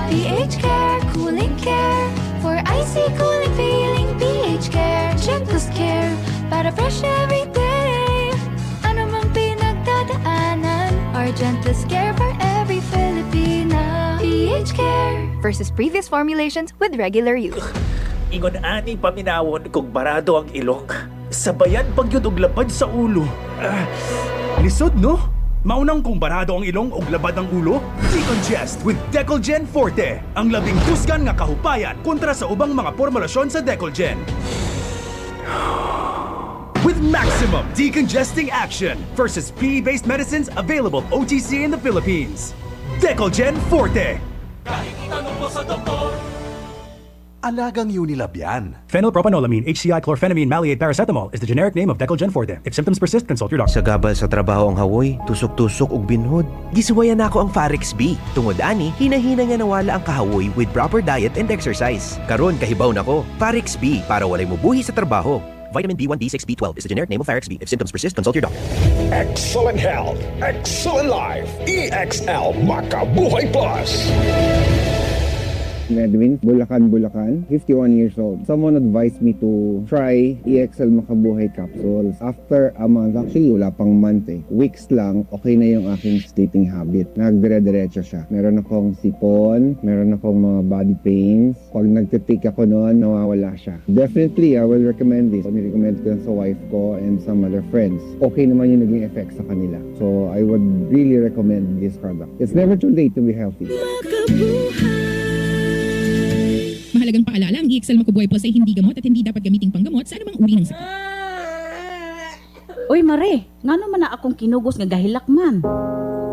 PH Care, cooling care. For icy cooling feeling, PH Care, gentlest care. Para fresh every day. Ano mang pinagdadaanan, our gentlest care for every Filipina. PH Care. Versus previous formulations with regular use. Ingon ani paminawon kung barado ang ilong. Sabayan pagyud og labad sa ulo. Ah, lisod, no? Maunang kung barado ang ilong og labad ang ulo, Decongest with Decolgen Forte. Ang labing kusgan nga kahupayan kontra sa ubang mga formulasyon sa Decolgen. With maximum decongesting action versus PE-based medicines available OTC in the Philippines. Decolgen Forte. Alagang Unilab yan. Phenylpropanolamine HCI chlorphenamine maleate paracetamol is the generic name of Decolgen Forte. If symptoms persist, consult your doctor. Sagabal sa trabaho ang hawoy, tusok-tusok ug binhod. Gisuwayan nako ang Farex B. Tungod ani, hinahina nga nawala ang kahawoy with proper diet and exercise. Karon kahibaw nako, Farex B para walay mubuhi sa trabaho. Vitamin B1, B6, B12 is the generic name of Farex B. If symptoms persist, consult your doctor. Excellent health, excellent life. EXL Makabuhay Plus. Medwin, Bulacan, Bulacan, 51 years old. Someone advised me to try EXL Makabuhay capsules. After a month, actually wala pang month eh, weeks lang, okay na yung aking sleeping habit. Nagdire-diretso siya. Meron akong sipon, meron akong mga body pains. Pag nagtitake ako noon, nawawala siya. Definitely, I will recommend this. Nirecommend ko yan sa wife ko and some other friends. Okay naman yung naging effect sa kanila. So, I would really recommend this product. It's never too late to be healthy. Mahalagang paalala, ang EXL Makabuhay Plus ay hindi gamot at hindi dapat gamiting panggamot sa anumang uri ng sakit. Uy, Mare, ngano man na akong kinugos nga gahilak man?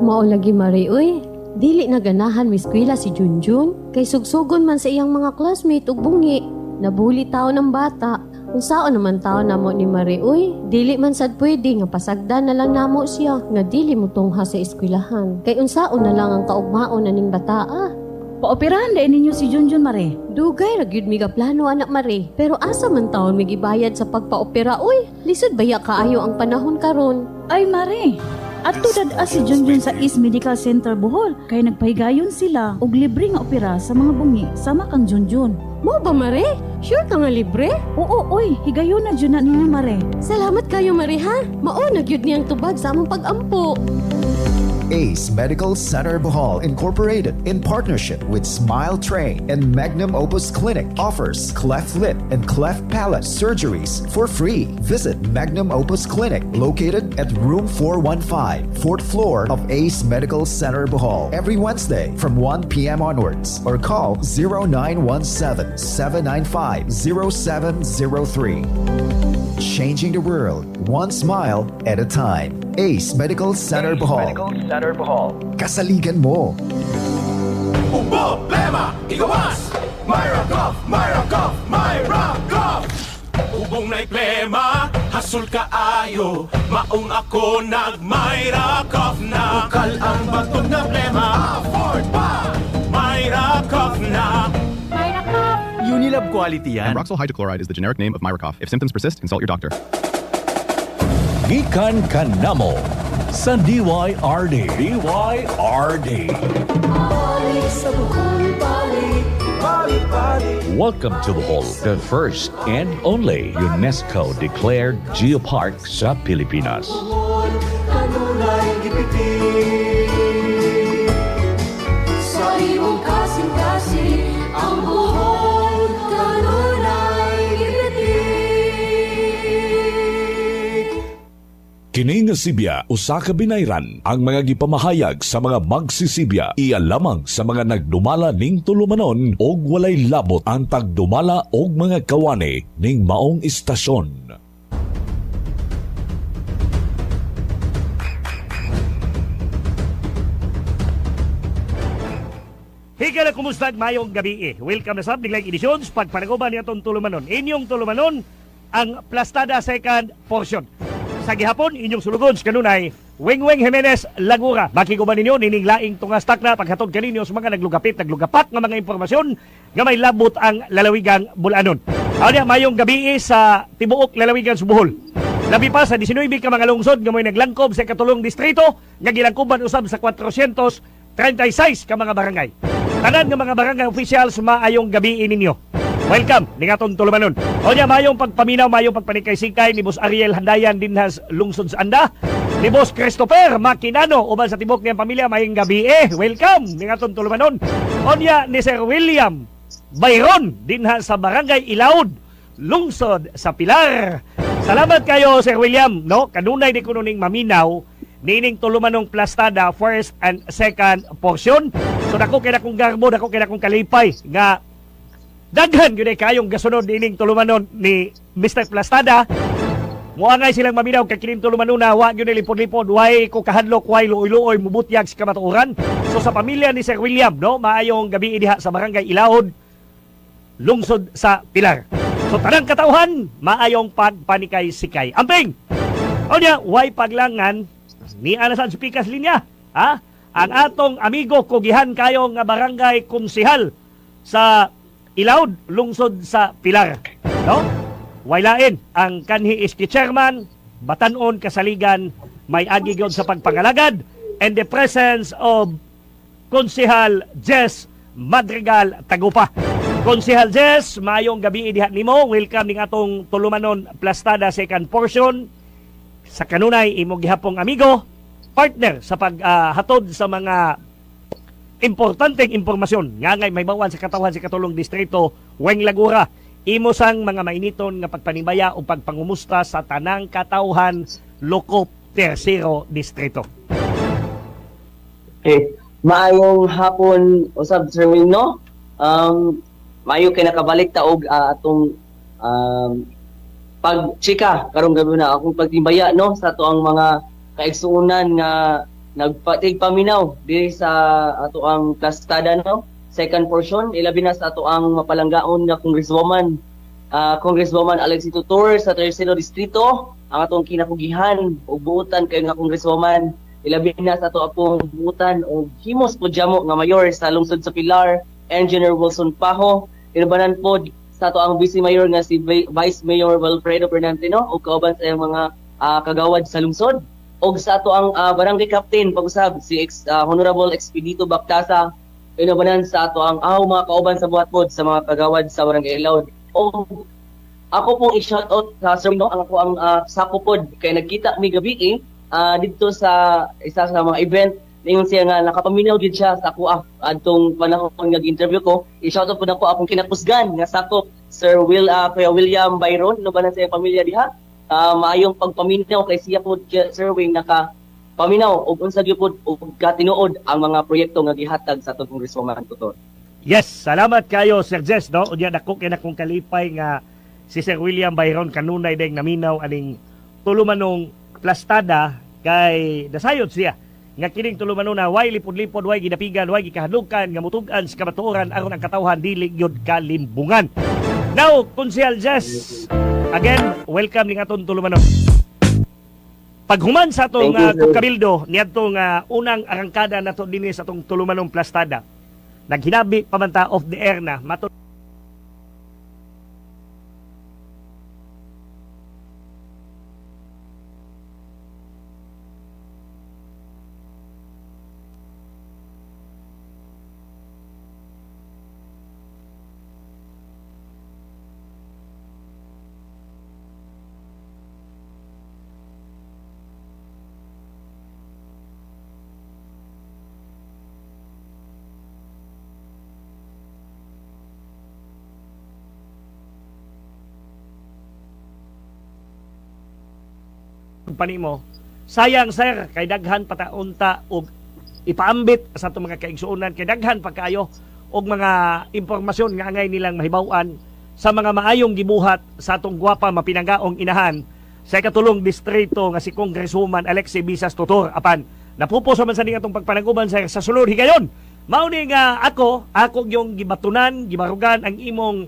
Mao lagi, Mare, uy. Dili na ganahan miskwela si Junjun. Kay sugsugon man sa iyang mga classmate ug bungi. Nabuli taon ang bata. Unsaon naman taon namo ni Mare, uy. Dili man sad pwede nga pasagdan na lang namo siya nga dili mo tungha sa eskwelahan. Kay unsaon na lang ang kaugmaon aning bataa. Paoperahan dahil ninyo si Junjun, Mare. Dugay ra gyud mi plano anak, Mare. Pero asa man taon mi gibayad sa pagpaopera, uy? Lisod baya kaayo ang panahon karon. Ay, Mare, adto dad si Junjun sa East Medical Center Bohol kay nagpahigayon sila og libre nga opera sa mga bungi sama kang Junjun. Mao ba, Mare? Sure ka nga libre? Oo, oy, higayon na jud na ninyo, Mare. Salamat kayo, Mare, ha. Mao na gyud niyang tubag sa among pag-ampo. Ace Medical Center Bohol Incorporated, in partnership with Smile Train and Magnum Opus Clinic, offers cleft lip and cleft palate surgeries for free. Visit Magnum Opus Clinic, located at room 415, fourth floor of Ace Medical Center Bohol, every Wednesday from 1 p.m. onwards or call 0917 795 0703. Changing the world one smile at a time. Ace Medical Center Bohol. Center Bohol. Kasaligan mo. Ubo, plema, igawas! Myra Cough, Myra Cough, Myra Cough! Ubong na'y plema, hasol kaayo. Maong ako nag-Myra Cough na. Ukal ang batog na plema, afford pa! Myra Cough na. Unilab quality yan. Ambroxol hydrochloride is the generic name of Myracof. If symptoms persist, consult your doctor. Gikan kanamo sa DYRD. DYRD. Balik sa Bohol, balik, balik, balik. Welcome to Bohol, the first and only UNESCO declared geopark sa Pilipinas. Bohol, kanunay gipitik. Sa imong kasing-kasing, ang Bohol kanunay gipitik. Kini nga sibya usa ka binayran ang mga gipamahayag sa mga magsisibya iya lamang sa mga nagdumala ning tulumanon og walay labot ang tagdumala og mga kawani ning maong istasyon. Higala, kumusta, mayong gabi eh. Welcome na sa Biglang Edisyon pagpanaguban niya itong tulumanon. Inyong tulumanon ang Plastada second portion. Sa gihapon, inyong sulugon sa kanunay, Wengweng Jimenez Lagura. Makiguban ninyo nining laing tungastak na paghatod kaninyo sa mga naglugapit, naglugapak nga mga impormasyon nga may labot ang lalawigang Bulanon. Anya, mayong gabi eh sa tibuok lalawigan sa Bohol. Labi pa sa 19 ka mga lungsod nga mo'y naglangkob sa ikatulong distrito nga gilangkoban usab sa 436 ka mga barangay. Tanan nga mga barangay officials, maayong gabi ninyo. Welcome ning atong tulumanon. Onya, mayong pagpaminaw, mayong pagpanikay-sikay ni Boss Ariel Handayan dinhas lungsod sa Anda. Ni Boss Christopher Makinano uban sa tibok niyang pamilya, mayong gabi eh. Welcome ning atong tulumanon. Onya ni Sir William Bayron dinha sa Barangay Ilaud, lungsod sa Pilar. Salamat kayo, Sir William, no? Kanunay di kuno ning maminaw nining tulumanong plastada first and second portion. So dako kay nakong garbo, dako kay nakong kalipay nga daghan gyud ay kayong gasunod nining tulumanon ni Mr. Plastada. Muangay silang maminaw kay kining tulumanon na wa gyud lipod-lipod, way ko kahadlok, way luoy-luoy mubutyag sa kamatuoran. So sa pamilya ni Sir William, no, maayong gabi diha sa Barangay Ilaod, lungsod sa Pilar. So tanang katauhan, maayong pagpanikay-sikay. Amping! Onya, way paglangan ni ana sa pikas linya, ha? Ang atong amigo kugihan kayo nga barangay konsihal sa Ilaod, lungsod sa Pilar. No? Way lain ang kanhi iski chairman, batanon kasaligan, may agi gyud sa pagpangalagad and the presence of Konsihal Jess Madrigal Tagupa. Konsihal Jess, maayong gabi diha nimo. Welcome ning atong tulumanon plastada second portion. Sa kanunay imo gihapong amigo, partner sa paghatod sa mga importanteng impormasyon nga ngay may bawan sa katawhan sa katulong distrito Weng Lagura. Imo sang mga mainiton nga pagpanibaya o pagpangumusta sa tanang katawhan Lokop Tercero Distrito. Okay. Maayong hapon usab, Sir Wing, no? Maayo kay nakabalik ta og atong pagchika karong gabi na akong pagtimbaya, no, sa ato ang mga kaigsuonan nga nagpatigpaminaw diri sa ato ang plastada, no, second portion, ilabi na sa ato ang mapalanggaon nga congresswoman, Congresswoman Alexie Tutor sa Tercero Distrito, ang atong kinakugihan ug buutan kay nga congresswoman, ilabi na sa ato akong buutan og himos po jamo nga mayor sa lungsod sa Pilar, Engineer Wilson Pajo, inubanan po sa ato ang Vice Mayor nga si Vice Mayor Wilfredo Bernantino ug kauban sa iyang mga kagawad sa lungsod, og sa ato ang barangay captain pag-usab si Honorable Expedito Bactasa, inubanan sa ato ang aw mga kauban sa buhat pod sa mga kagawad sa barangay Ilaud. Og ako pong i-shout out sa Sir, no, ang ako ang sako pod kay nagkita mi gabi didto sa isa sa mga event, ningon siya nga nakapaminaw gid siya sa ako adtong panahon nga interview ko. I-shout out pud ako akong kinakusgan nga sakop, Sir Will, Kuya William Byron, no, ba sa iyang pamilya diha. Maayong pagpaminaw kay siya pod, Sir Wing, naka paminaw og unsa gyud pod og katinuod ang mga proyekto nga gihatag sa atong congresswoman Tutor. Yes, salamat kayo, Sir Jess, no? Unya dako kay nakong kalipay nga si Sir William Byron kanunay deng naminaw aning tulumanong plastada kay nasayod siya nga kining tulumanon na way lipod-lipod, way gidapigan, way gikahadlukan nga mutug-an sa kamatuoran aron ang katawhan dili gyud kalimbungan. Now, Konsehal Jess, again, welcome ning atong tulumanon. Paghuman sa atong Thank you, sir. kabildo niadtong unang arangkada nato dinhi sa atong tulumanong plastada. Naghinabi pa man ta off the air na matud panimo. Sayang, sir, kay daghan pataunta og ipaambit sa atong mga kaigsuonan, kay daghan pa kaayo og mga impormasyon nga angay nilang mahibaw-an sa mga maayong gibuhat sa atong gwapa mapinanggaong inahan sa ikatulong distrito nga si Congresswoman Alexie Bisas Tutor. Apan napupo sa man sa ning atong pagpanaguban, sir, sa sulod higayon. Mao ni nga ako ako yung gibatunan, gibarugan ang imong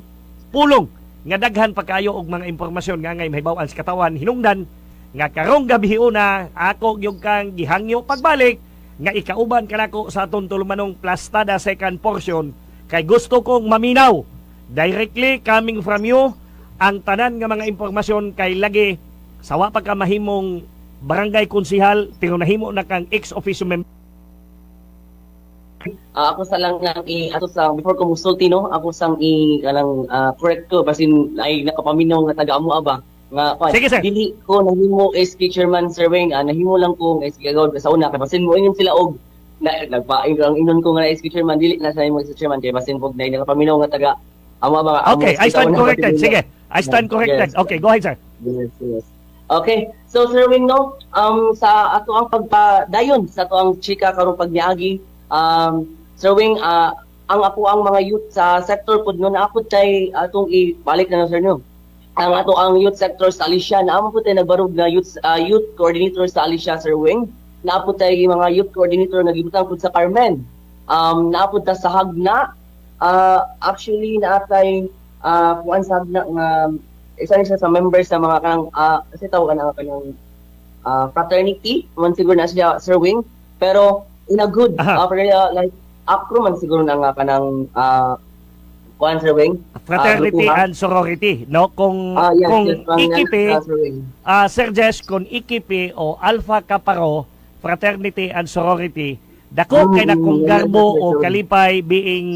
pulong nga daghan pa kaayo og mga impormasyon nga angay mahibaw-an sa katawan, hinungdan nga karong gabi una ako yung kang gihangyo pagbalik nga ikauban kanako sa atong tulumanong plastada second portion kay gusto kong maminaw directly coming from you ang tanan nga mga impormasyon kay lagi sawa pa ka mahimong barangay konsihal pero nahimo na kang ex officio member. Ako sa lang nang i ato sa before ko musulti, no, ako sang i kanang correct ko basin ay nakapaminaw nga taga amo ba nga kwan. Sige, sir. Dili ko nahimo SK chairman, Sir Wing, nahimo lang ko ng SK agawad sa una kay basin mo ingon sila og na, nagpaing ang inon ko nga SK chairman, dili na sa imo SK chairman kay basin pog na nakapaminaw nga taga amo ba amo. Okay, I sa stand una, corrected. basin Sige, I stand corrected. Yes. Okay, go ahead, sir. Yes. Okay. So Sir Wing, no, sa ato ang pagpadayon sa ato ang chika karong pagniagi, Sir Wing, ang ako ang mga youth sa sector pud, no, naa pud tay atong ibalik na, no, sir, no. Ang ato ang youth sector sa Alicia, naa pud tay nagbarog na youth coordinator sa Alicia, Sir Wing. Naa pud tay mga youth coordinator nga gibutang pud sa Carmen. Naa pud ta sa Jagna. Actually naa tay kuan sa Jagna nga isa ni siya sa members sa mga kanang kasi tawag ana kanang fraternity man siguro na siya, Sir Wing, pero in a good pero, like ACRO man siguro na nga kanang kuan, Sir Wing. Fraternity grupuha. And sorority, no? Kung Yes, kung yes, pang- IKP, Sir Wing. Sir Jess, kung IKP o Alpha Kappa Rho, fraternity and sorority, dako kay na kong garbo yes, o Sir Wing. kalipay being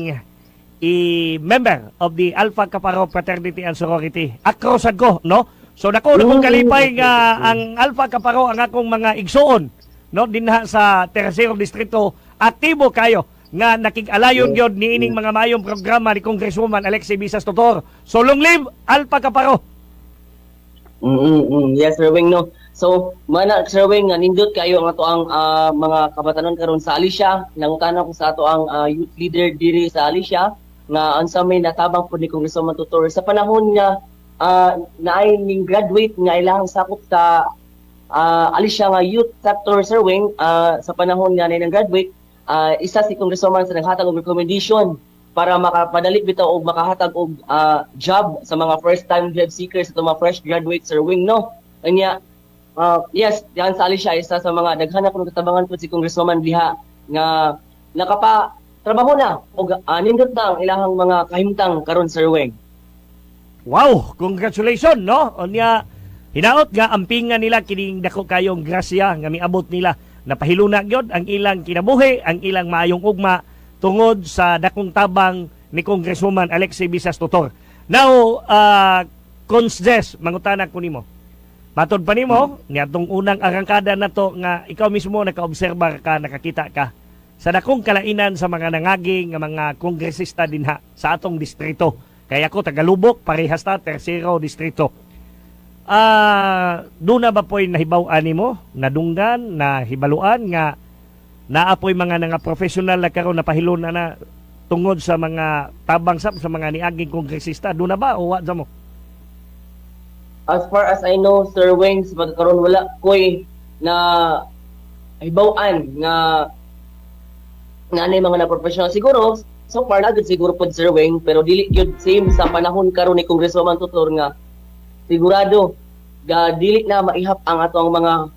a member of the Alpha Kappa Rho fraternity and sorority. ACRO sad ko, no? So dako na kong kalipay nga ang Alpha Kappa Rho ang akong mga igsuon, no, dinha sa Tersero Distrito, aktibo kayo nga nakig-alayon gyud niining mga maayong programa ni Congresswoman Alexie Bisas Tutor. So long live Alpha Kappa Rho. Yes, Sir Wing, no. So, mana Sir Wing, nga nindot kayo ang ato ang mga kabatanon karon sa Alicia. Nangutana ko sa ato ang youth leader diri sa Alicia nga unsa may natabang pud ni Congresswoman Tutor sa panahon nga naay ning graduate nga ilahang sakop sa Alicia nga youth sector, Sir Wing, sa panahon nga nay nang graduate, isa si Congresswoman sa naghatag og recommendation para makapadali bitaw og makahatag og job sa mga first time job seekers at mga fresh graduates, Sir Wing, no. Kanya yes, diyan sa Alicia isa sa mga daghan na kuno katabangan pud si Congresswoman diha nga nakapa trabaho na og nindot na ang ilahang mga kahimtang karon, Sir Wing. Wow, congratulations, no? Unya hinaot nga ampingan nila kining dako kayong grasya nga miabot nila, napahiluna gyud ang ilang kinabuhi, ang ilang maayong ugma tungod sa dakong tabang ni Congresswoman Alexie Bisas Tutor. Now, Cons Jess, mangutana ko nimo. Matod pa nimo, niadtong unang arangkada na to nga ikaw mismo nakaobserba ka, nakakita ka sa dakong kalainan sa mga nangagi nga mga kongresista dinha sa atong distrito. Kaya ako tagalubok, parehas ta, Tersero Distrito. Duna ba po'y nahibaw-an nimo, nadunggan, nahibaluan nga naa po'y mga nga professional na karon napahilon na na tungod sa mga tabang sab sa mga niaging kongresista? Duna ba o wa sa mo? As far as I know, Sir Wing, sa pagkakaroon wala ko'y na hibaw-an nga nga anay mga na professional. Siguro, so far na gud siguro pod, Sir Wing, pero dili gyud same sa panahon karon ni Congresswoman Tutor nga sigurado ga dili na maihap ang atong mga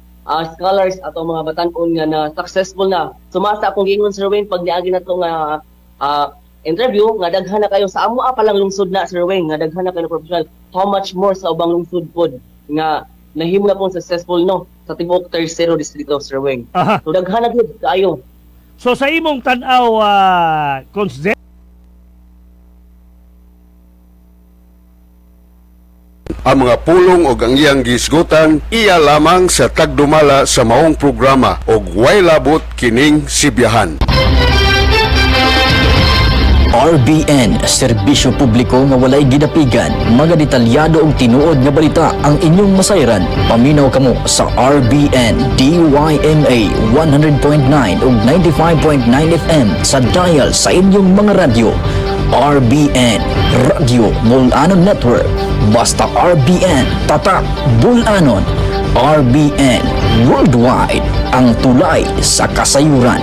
scholars, atong mga batan-on nga na successful na. Sumasa akong giingon, Sir Wayne, pag niagi na to nga interview nga daghan na kayo sa amo pa lang lungsod na, Sir Wayne, nga daghan na kayo na professional, how much more sa ubang lungsod pod nga nahimo na pong successful, no, sa tibuok Tercero Distrito, Sir Wayne. So daghan na gyud kaayo. So sa imong tan-aw, Cons Jess, Ang mga pulong og ang iyang gisgutan iya lamang sa tagdumala sa maong programa og way labot kining sibyahan. RBN, serbisyo publiko nga walay gidapigan, mga detalyado og tinuod nga balita ang inyong masayran. Paminaw kamo sa RBN DYMA 100.9 ug 95.9 FM sa dial sa inyong mga radyo. RBN, Radyo Bulanon Network. Basta RBN, tatak Bulanon. RBN Worldwide, ang tulay sa kasayuran.